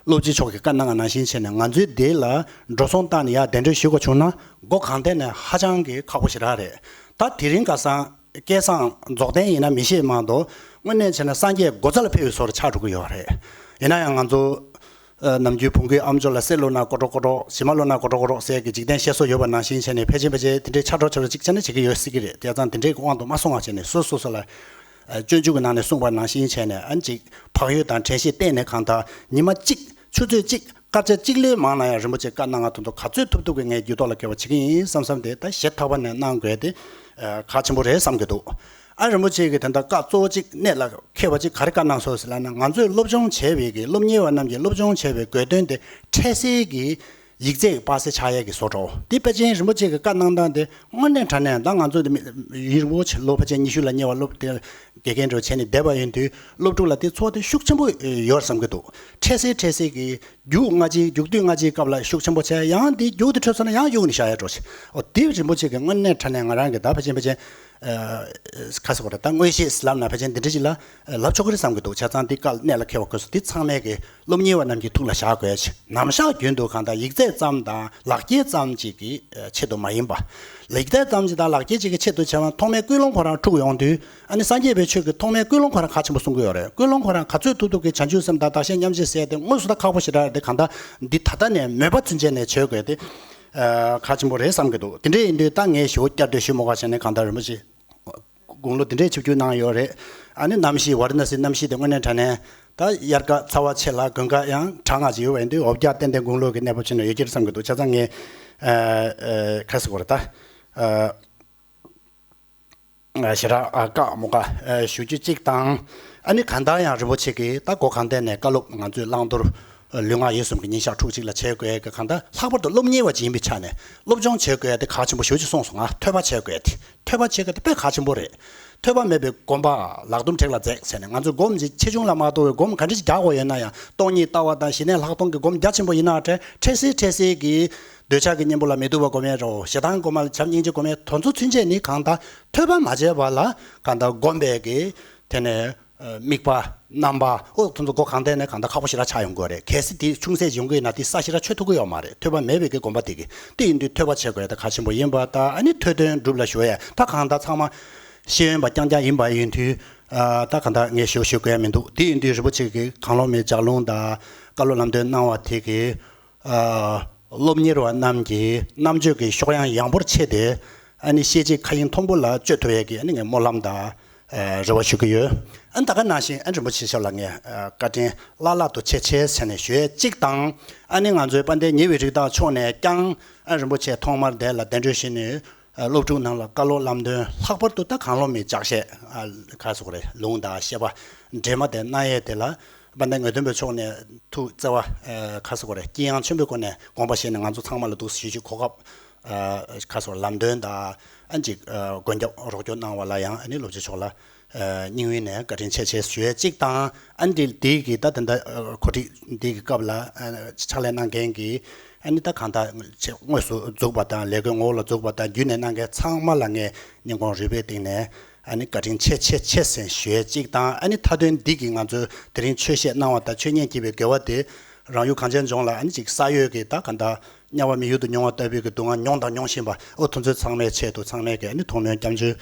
སློབ་སྤྱི་མཆོག་གིས་བཀའ་གནང་བ་ནང་བཞིན་བྱས་ནས་ང་ཚོས་འདི་ལ་འགྲོ་སོང་བཏང་ནས་ཡར་གདན་འདྲེན་ཞུ་དགོས་བྱུང་ན་སྒོ་གང་ཐད་ནས་ཧ་ཅང་གི་ཁག་པོ་ཞེ་དྲག་རེད། ད་དེ་རིང་ཁ་སང་སྐལ་བཟང་རྫོགས་ལྡན་ཡིན་ན་མི་ཤེས་མ་གཏོགས། དངོས་གནས་བྱས་ན་སངས་རྒྱས་སྒོ་རྩ་ལ་ཕེབས་པའི་བཟོ་འདྲ་ཆགས་འགྲོ་གི་ཡོད་རེད། ཡིན་ན་ཡང་ང་ཚོ་ཨ་ནམ་རྒྱུན་བོང་གུའི་ཨམ་ཅོག་ལ་གསེར་བླུགས་ན་ཀོ་ཀྲོ་ཀོ་ཀྲོ། བྱེ་མ་བླུགས་ན་ཀོ་ཀྲོ་ཀོ་ཀྲོ་ཟེར་གྱི་འཇིག་རྟེན་བཤད་སྲོལ་ཡོད་པ་ནང་བཞིན་བྱས་ནས་ཕལ་ཆེར་ཕལ་ཆེར་དེ་འདྲའི་ཆགས་འགྲོ་ཆགས་འགྲོ་གཅིག་བྱས་ན་བྱེད་ཀྱི་ཡོད་སྲིད་ཀྱི་རེད། བྱས་ཙང་དེ་འདྲའི་དབང་དུ་མ་སོང་བ་བྱས་ནས་སོ་སོ་སོ་ལ་ཨ་སྤྱོད་འཇུག་གི་ནང་ནས་གསུངས་པ་ནང་བཞིན་བྱས་ནས། ཨ་ནི་ཅིག་བག་ཡོད་དང་དྲན་ཤེས་བསྟེན་ནས་གང་ལྟར་ཉི་མ་གཅིག་ཆུ་ཚོད་གཅིག་སྐར་ཆ་གཅིག་ལས་མང་ན་ཡང་རིན་པོ་ཆེ་བཀའ་གནང་བ་དེ་ཚོ་ག་ཚོད་ཐུབ་ཐུབ་ཀྱིས་ངས་རྒྱུད་ཐོག་ལ་འཁྱོལ་བ་བྱེད་ཀྱི་ཡིན་བསམ་བསམ་དེ་ད་ཞེ་ཐག་པ་ནས་གནང་དགོས་དེ་ཨ་གལ་ཆེན་པོ་རེད་བསམ་གྱི་འདུག་ཨ་རིན་པོ་ཆེ་གིས་ད་ལྟ་བཀའ་གཙོ་བོ་གཅིག་གནད་ལ་འཁེལ་བ་གཅིག་ག་རེ་བཀའ་གནང་སོང་ཟེར་ལབ་ན། ང་ཚོས་སློབ་སྦྱོང་བྱས་པའི་གི་སློབ་གཉེར་བ་རྣམས་ཀྱིས་སློབ་སྦྱོང་བྱས་པའི་དགོས་དོན་དེ་འཕྲལ་སེལ་གྱི་ཡིག་ཚད་ཀྱི་པར་སེ་ཆགས་ཡས་ཀྱི་བཟོ་འདྲ་བོ་དེ། དཔེ་ཅན་རིན་པོ་ཆེ་གིས་བཀའ་གནང་སྟངས་དེ་དངོས་གནས་དྲང་གནས་ད་ང་ཚོ་དེ་མི་ཡུན་རིང་པོ་ཆེ་ལོ་ཕལ་ཆེར་ཉི་ཤུ་ལ་ཉེ་བ་སློབ་དེ་དགེ་རྒན་འདྲ་བོ་བྱས་ནས་བསྡད་པ་ཡིན་དུས་སློབ་ཕྲུག་ལ་དེ་ཚོར་དེ་ཤུགས་ཆེན་པོ་ཡོད་བསམ་གྱི་འདུག་འཕྲལ་སེལ་འཕྲལ་སེལ་གྱི་རྒྱུགས་སྔ་ཕྱི་རྒྱུགས་དུས་སྔ་ཕྱིའི་སྐབས་ལ་ཤུགས་ཆེན་པོ་བྱས། ཡང་དེ་རྒྱུགས་དེ་འཕྲོད་ཚར་ན་ཡང་གཡུག་ནས་བཞག་ཡ་འགྲོ་ཆེ། འོ་དེ་རིན་པོ་ཆེ་གིས་དངོས་གནས་དྲང་གནས་ང་རང་གི་ད་ཕལ་ཆེར་ཕལ་ཆེར་ཨ་ག་ཟེར་དགོས་རེད། ད་མངོན་ཤེས་ལབ་ན་ཕལ་ཆེར་འདི་འདྲ་ཅིག་ལ་ལབ་ཆོག་གི་རེད་བསམ་གྱི་འདུག་བྱས་ཙང་འདི་བཀའ་གནད་ལ་འཁེལ་བ་དགོས་སོ། འདི་ཚང་མས་གི་སློབ་གཉེར་བ་རྣམས་ཀྱི་ཐུགས་ལ་བཞག་དགོས་ཆེ། ནམ་ཞག་རྒྱུན་དུ་གང་ལྟར་ཡིག་ཚད་ཙམ་དང་ལག་འཁྱེར་ཙམ་ཅིག་གི་ཆེད་དུ་མ་ཡིན་པ། ཡིག་ཚད་ཙམ་ཅིག་དང་ལག་འཁྱེར་ཅིག་གི་ཆེད་དུ་བྱས་པ་ཐོག་མའི་ཀུན་སློང་ཁོ་རང་འཁྲུག་ཡོང་དུས། ཨ་ནི་སངས་རྒྱས་པའི་ཆོས་ཀྱི་ཐོག་མའི་ཀུན་སློང་ཁོ་རང་གལ་ཆེན་པོ་གསུང་གི་ཡོད་རེད། ཀུན་སློང་ཁོ་རང་ག་ཚོད་ཐུབ་ཐུབ་ཀྱིས་བྱང་ཆུབ་སེམས་དང་བདག་གཞན་མཉམ་བརྗེ་ཟེར་དེ་དངོས་སུ་ད་ཁག་པོ་ཞེ་དྲག་རེད། དེ་གང་ལྟར་འདི་ད་ལྟ་ནས་མོས་པ་ཚུན་ཆད་ནས་བྱེད་དགོས་དེ་ཨ་གལ་ཆེན་པོ་རེད་བསམ་གྱི་འདུག་དེ་འདྲ་ཡིན་དུས་ད་ངས་ཞུ་བསྐྱར་ཟློས་ཞུ་མ་དགོས་བྱས་ནས་གང་ལྟར་རིན་པོ་ཆེ་དགུང་ལོ་དེ་འདྲའི་ཆིབས་བསྒྱུར་གནང་ཡོད་རེད། ཨ་ནི་གནམ་གཤིས་ཝཱ་ར་ཎ་སིའི་གནམ་གཤིས་དེ་དངོས་གནས་དྲང་གནས་ད་དབྱར་ཁ་ཚ་བ་ཆེ་ལ་དགུན་ཁ་ཡང་གྲང་ང་ཅིག་ཡོད་པ་ཡིན་དུས་འོ་བརྒྱལ་ཏན་ཏན་དགུང་ལོ་གི་གནས་བབ་ཅིག་ནང་ཡོད་ཀྱི་རེད་བསམ་གྱི་འདུག་བྱས་ཙང་ངས་ཨ་ཨ་ག་ཟེར་དགོས་རེད། ད་ཨ་ཞེ་དྲག་ཨ་བཀའ་མོ་བཀའ་ཨ་ཞུ་རྒྱུ་གཅིག་དང་། ཨ་ནི་གང་ལྟར་ཡང་རིན་པོ་ཆེ་གིས་ད་སྒོ་གང་ཐད་ནས་བཀའ་སློབ་ང་ཚོས་བླང་དོར་ལུས་ངག་ཡིད་གསུམ་གྱི་ཉིན་ཞག་ཕྲུགས་གཅིག་ལ་བྱེད་དགོས་ཡ་གི་གང་ལྟར་ལྷག་པར་དུ་སློབ་གཉེར་བ་ཅིག་ཡིན་པའི་ཆ་ནས་སློབ་སྦྱོང་བྱེད་དགོས་ཡ་དེ་གལ་ཆེན་པོ་ཞེ་པོ་ཅིག་གསུངས་སོང་ང་། ཐོས་པ་བྱེད་དགོས་ཡ་དེ། ཐོས་པ་བྱེད་དགོས་ཡ་དེ་དཔེ་གལ་ཆེན་པོ་རེད། ཐོས་པ་མེད་པའི་སྒོམ་པ་ལག་རྡུམ་བྲེགས་ལ་འཛེགས་ཟེར་ནས། ང་ཚོས་སྒོམ་ཆེ་ཆུང་ལ་མ་ལྟོས་པའི་སྒོམ་ག་འདྲ་ཞིག་རྒྱག་དགོས་ཡོད་ན་ཡང་སྟོང་ཉིད་ལྟ་བ་དང་ཞི་གནས་ལྷག་མཐོང་གི་སྒོམ་རྒྱ་ཆེན་པོ་ཡིན་ན་འདྲ། འཕྲལ་སེལ་འཕྲལ་སེལ་གྱི་འདོད་ཆགས་ཀྱི་གཉེན་པོ་ལ་མི་ལྟོས་པ་སྒོམ་ཡས་འདྲ་བོ། ཞེ་སྡང་སྒོམ་པ་ལ་བྱམས་སྙིང་རྗེ་སྒོམ་ཡས་དེ་ཚོ་ཚུན་ཆད་ནི་གང་ལྟར་ཐོས་པ་མ་བྱས་པ་ལ་གང་ལྟར་སྒོམ་པའི་གི་དེ་ནས་ཨ་དམིགས་པ་རྣམ་པ་འོ་དེ་ཚོ་སྒོ་གང་ཐད་ནས་གང་ལྟར་ཁག་པོ་ཞེ་དྲག་ཆགས་ཡོང་གི་ཡོད་རེད། གལ་སྲིད་དེ་ཆུང་ཟད་ཡོང་གི་ཡོད་ན་དེ་ས་ཞེ་དྲག་ཆོད་ཐུབ་ཀྱི་ཡོད་མ་རེད། ཐོས་པ་མེད་པའི་གི་སྒོམ་པ་དེ་གི། དེ་ཡིན་དུས་ཐོས་པ་བྱེད་དགོས་ཡ་དེ་གལ་ཆེན་པོ་ཡིན་པ་དང་། ཨ་ནི་ཐོས་དོན་སྒྲུབ་ལ་གཞོལ་ཡ་ད་གང་ལྟར་ཚང་མ་ཤེས་ཡོན་པ་རྐྱང་རྐྱང་ཡིན་པ་ཡིན་དུས་ཨ་ད་གང་ལྟར་ངས་ཞུ་ཞུ་དགོས་ཡ་མི་འདུག་དེ་ཡིན་དུས་རིན་པོ་ཆེ་གིས་གང་བློ་མའི་ལྗགས་ལུང་དང་བཀའ་སློབ་ལམ་སྟོན་གནང་བ་དེ་གིས། ཨ་སློབ་གཉེར་བ་རྣམས་ཀྱིས་རྣམ་དཔྱོད་ཀྱི་གཤོག་ཡངས་ཡངས་པོར་ཕྱེ་སྟེ། ཨ་ནི་ཤེས་བྱའི་མཁའ་དབྱིངས་མཐོན་པོ་ལ་སྤྱོད་ཐུབ་ཡས་ཀྱི་ཨ་ནི་ངས་སྨོན་ལམ་དང་ཨ་རེ་བ་ཞུ་གི་ཡོད། ཨ་ནི་ད་ག་ནང་བཞིན་ཨ་རིན་པོ་ཆེ་མཆོག་ལ་ངས་ཨ་བཀའ་དྲིན་བླ་ལྷག་ཏུ་ཆེ་ཆེ་ཟེར་ནས་ཞུ་ཡས་གཅིག་དང་། ཨ་ནི་ང་ཚོའི་དཔལ་ལྡན་ཉེ་བའི་རིགས་བདག་མཆོག་ནས་ཀྱང་ཨ་རིན་པོ་ཆེ་ཐོག་མར་འདིར་ལ་གདན་འདྲེན་ཞུས་ནས། ཨ་སློབ་ཕྲུག་རྣམས་ལ་བཀའ་སློབ་ལམ་སྟོན། ལྷག་པར་དུ་ད་གང་བློ་མའི་ལྗགས་བཤད་ཨ་ག་ཟེར་དགོས་རེད། ལུང་དང་བཤད་པ་འདྲེས་མ་དེ་གནང་ཡས་དེ་ལ་དཔལ་ལྡན་དངོས་སྟོན་པ་མཆོག་ནས་ཐུགས་བརྩེ་བ་ཨ་ག་ཟེར་དགོས་རེད། དཀྱེལ་ཡངས་ཆེན་པོའི་སྒོ་ནས་དགོངས་པ་བཞེས་ནས་ང་ཚོ་ཚང་མ་ལ་འདུག་སེ་ཞུ་རྒྱུའི་གོ་སྐབས་ཨ་ག་ཟེར་དགོས་རེད། ལམ་སྟོན་དང་ཨ་ཅིག་ཨ་མགོན་སྐྱབས་རོགས་སྐྱོར་གནང་བ་ལ་ཡང་ཨ་ནི་སློབ་སྤྱི་མཆོག་ལ་ཨ་སྙིང་དབུས་ནས་བཀའ་དྲིན་ཆེ་ཆེ་ཞུ་ཡས་གཅིག་དང་། ཨ་ནི་དེ་གི་ད་དེ་འདྲ་ཨ་གོ་སྒྲིག་འདི་གི་སྐབས་ལ་ཨ་ཕྱག་ལས་གནང་མཁན་གྱི་ཨ་ནི་ད་གང་ལྟར་དངོས་སུ་འཛུགས་པ་དང་ལས་འགུལ་ངོ་བོ་ལ་འཛུགས་པ་དང་བརྒྱུད་ནས་གནང་མཁན་ཚང་མ་ལ་ངས་སྙིང་ཁོང་རུས་པའི་གཏིང་ནས་ ཨ་ནི་བཀའ་དྲིན་ཆེ་ཆེ་ཆེ་ཟེར་ཞུ་ཡས་གཅིག་དང་། ཨ་ནི་མཐའ་དོན་འདི་གིས་ང་ཚོས་དེ་རིང་ཆོས་བཤད་གནང་བ་དང་ཆོས་ཉན་སྐྱིད་པའི་དགེ་བ་དེ་རང་ཡུལ་གངས་ཅན་ལྗོངས་ལ་ཨ་ནི་ཅིག་ས་གཡོས་ཀྱི་ད་ག་འདྲ་དམྱལ་བ་མི་ཡུལ་དུ་མྱོང་བ་ལྟ་བུའི་གི་སྡུག་བསྔལ་མྱོང་དང་མྱོང་བཞིན་པ། ཨོ་དེ་ཚོའི་ཚང་མའི་ཆེད་དུ་ཚང་མས་ཀྱི་ཨ་ནི་ཐུགས་སྨོན་སྐྱབས་འཇུག་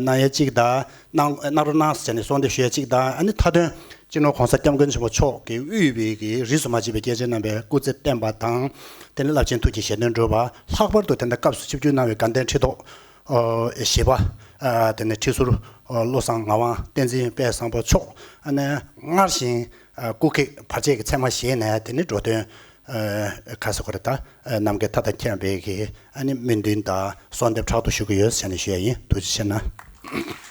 གནང་ཡས་གཅིག་དང་། གནང་གནང་རོགས་གནང་ཟེར་ནས་གསོལ་འདེབས་ཞུ་ཡས་གཅིག་དང་། ཨ་ནི་མཐའ་དོན་སྤྱི་ནོར་༸གོང་ས་༸སྐྱབས་མགོན་ཆེན་པོ་མཆོག་གིས་དབུས་པའི་གི་རིས་སུ་མ་ཆད་པའི་སྐྱེས་ཆེན་རྣམ་པའི་སྐུ་ཚེ་བརྟན་པ་དང་། དེ་ནས་རླབས་ཆེན་ཐུགས་ཀྱི་བཞེད་དོན་འགྲུབ་པ། ལྷག་པར་དུ་དེ་འདྲ་སྐབས་སུ་ཆིབས་བསྒྱུར་གནང་བའི་དགའ་ལྡན་ཁྲི་ཐོག་ཨོ་བཞི་པ། ཨ་དེ་ནས་ཁྲི་ཟུར་ཨོ་བློ་བཟང་ངག་དབང་བསྟན་འཛིན་དཔལ་བཟང་པོ་མཆོག་ཨ་ནི་སྔར་བཞིན་ཨ་སྐུ་ཁྲིད་བར་ཆད་ཀྱི་མཚན་མ་བཞེས་ནས། དེ་ནས་འགྲོ་དོན་ཨ་ཁ་ས་ཁོ་ར་ད་ཨ་ནམ་མཁའི་མཐའ་དང་མཁྱེན་པའི་གི་ཨ་ནི་སྨོན་འདུན་དང་གསོལ་འདེབས་ཕྲག་ཏུ་ཞུ་གི་ཡོད་ཟེར་ནས་ཞུ་ཡ་ཡིན། ཐུགས་རྗེ་ཆེ་གནང་།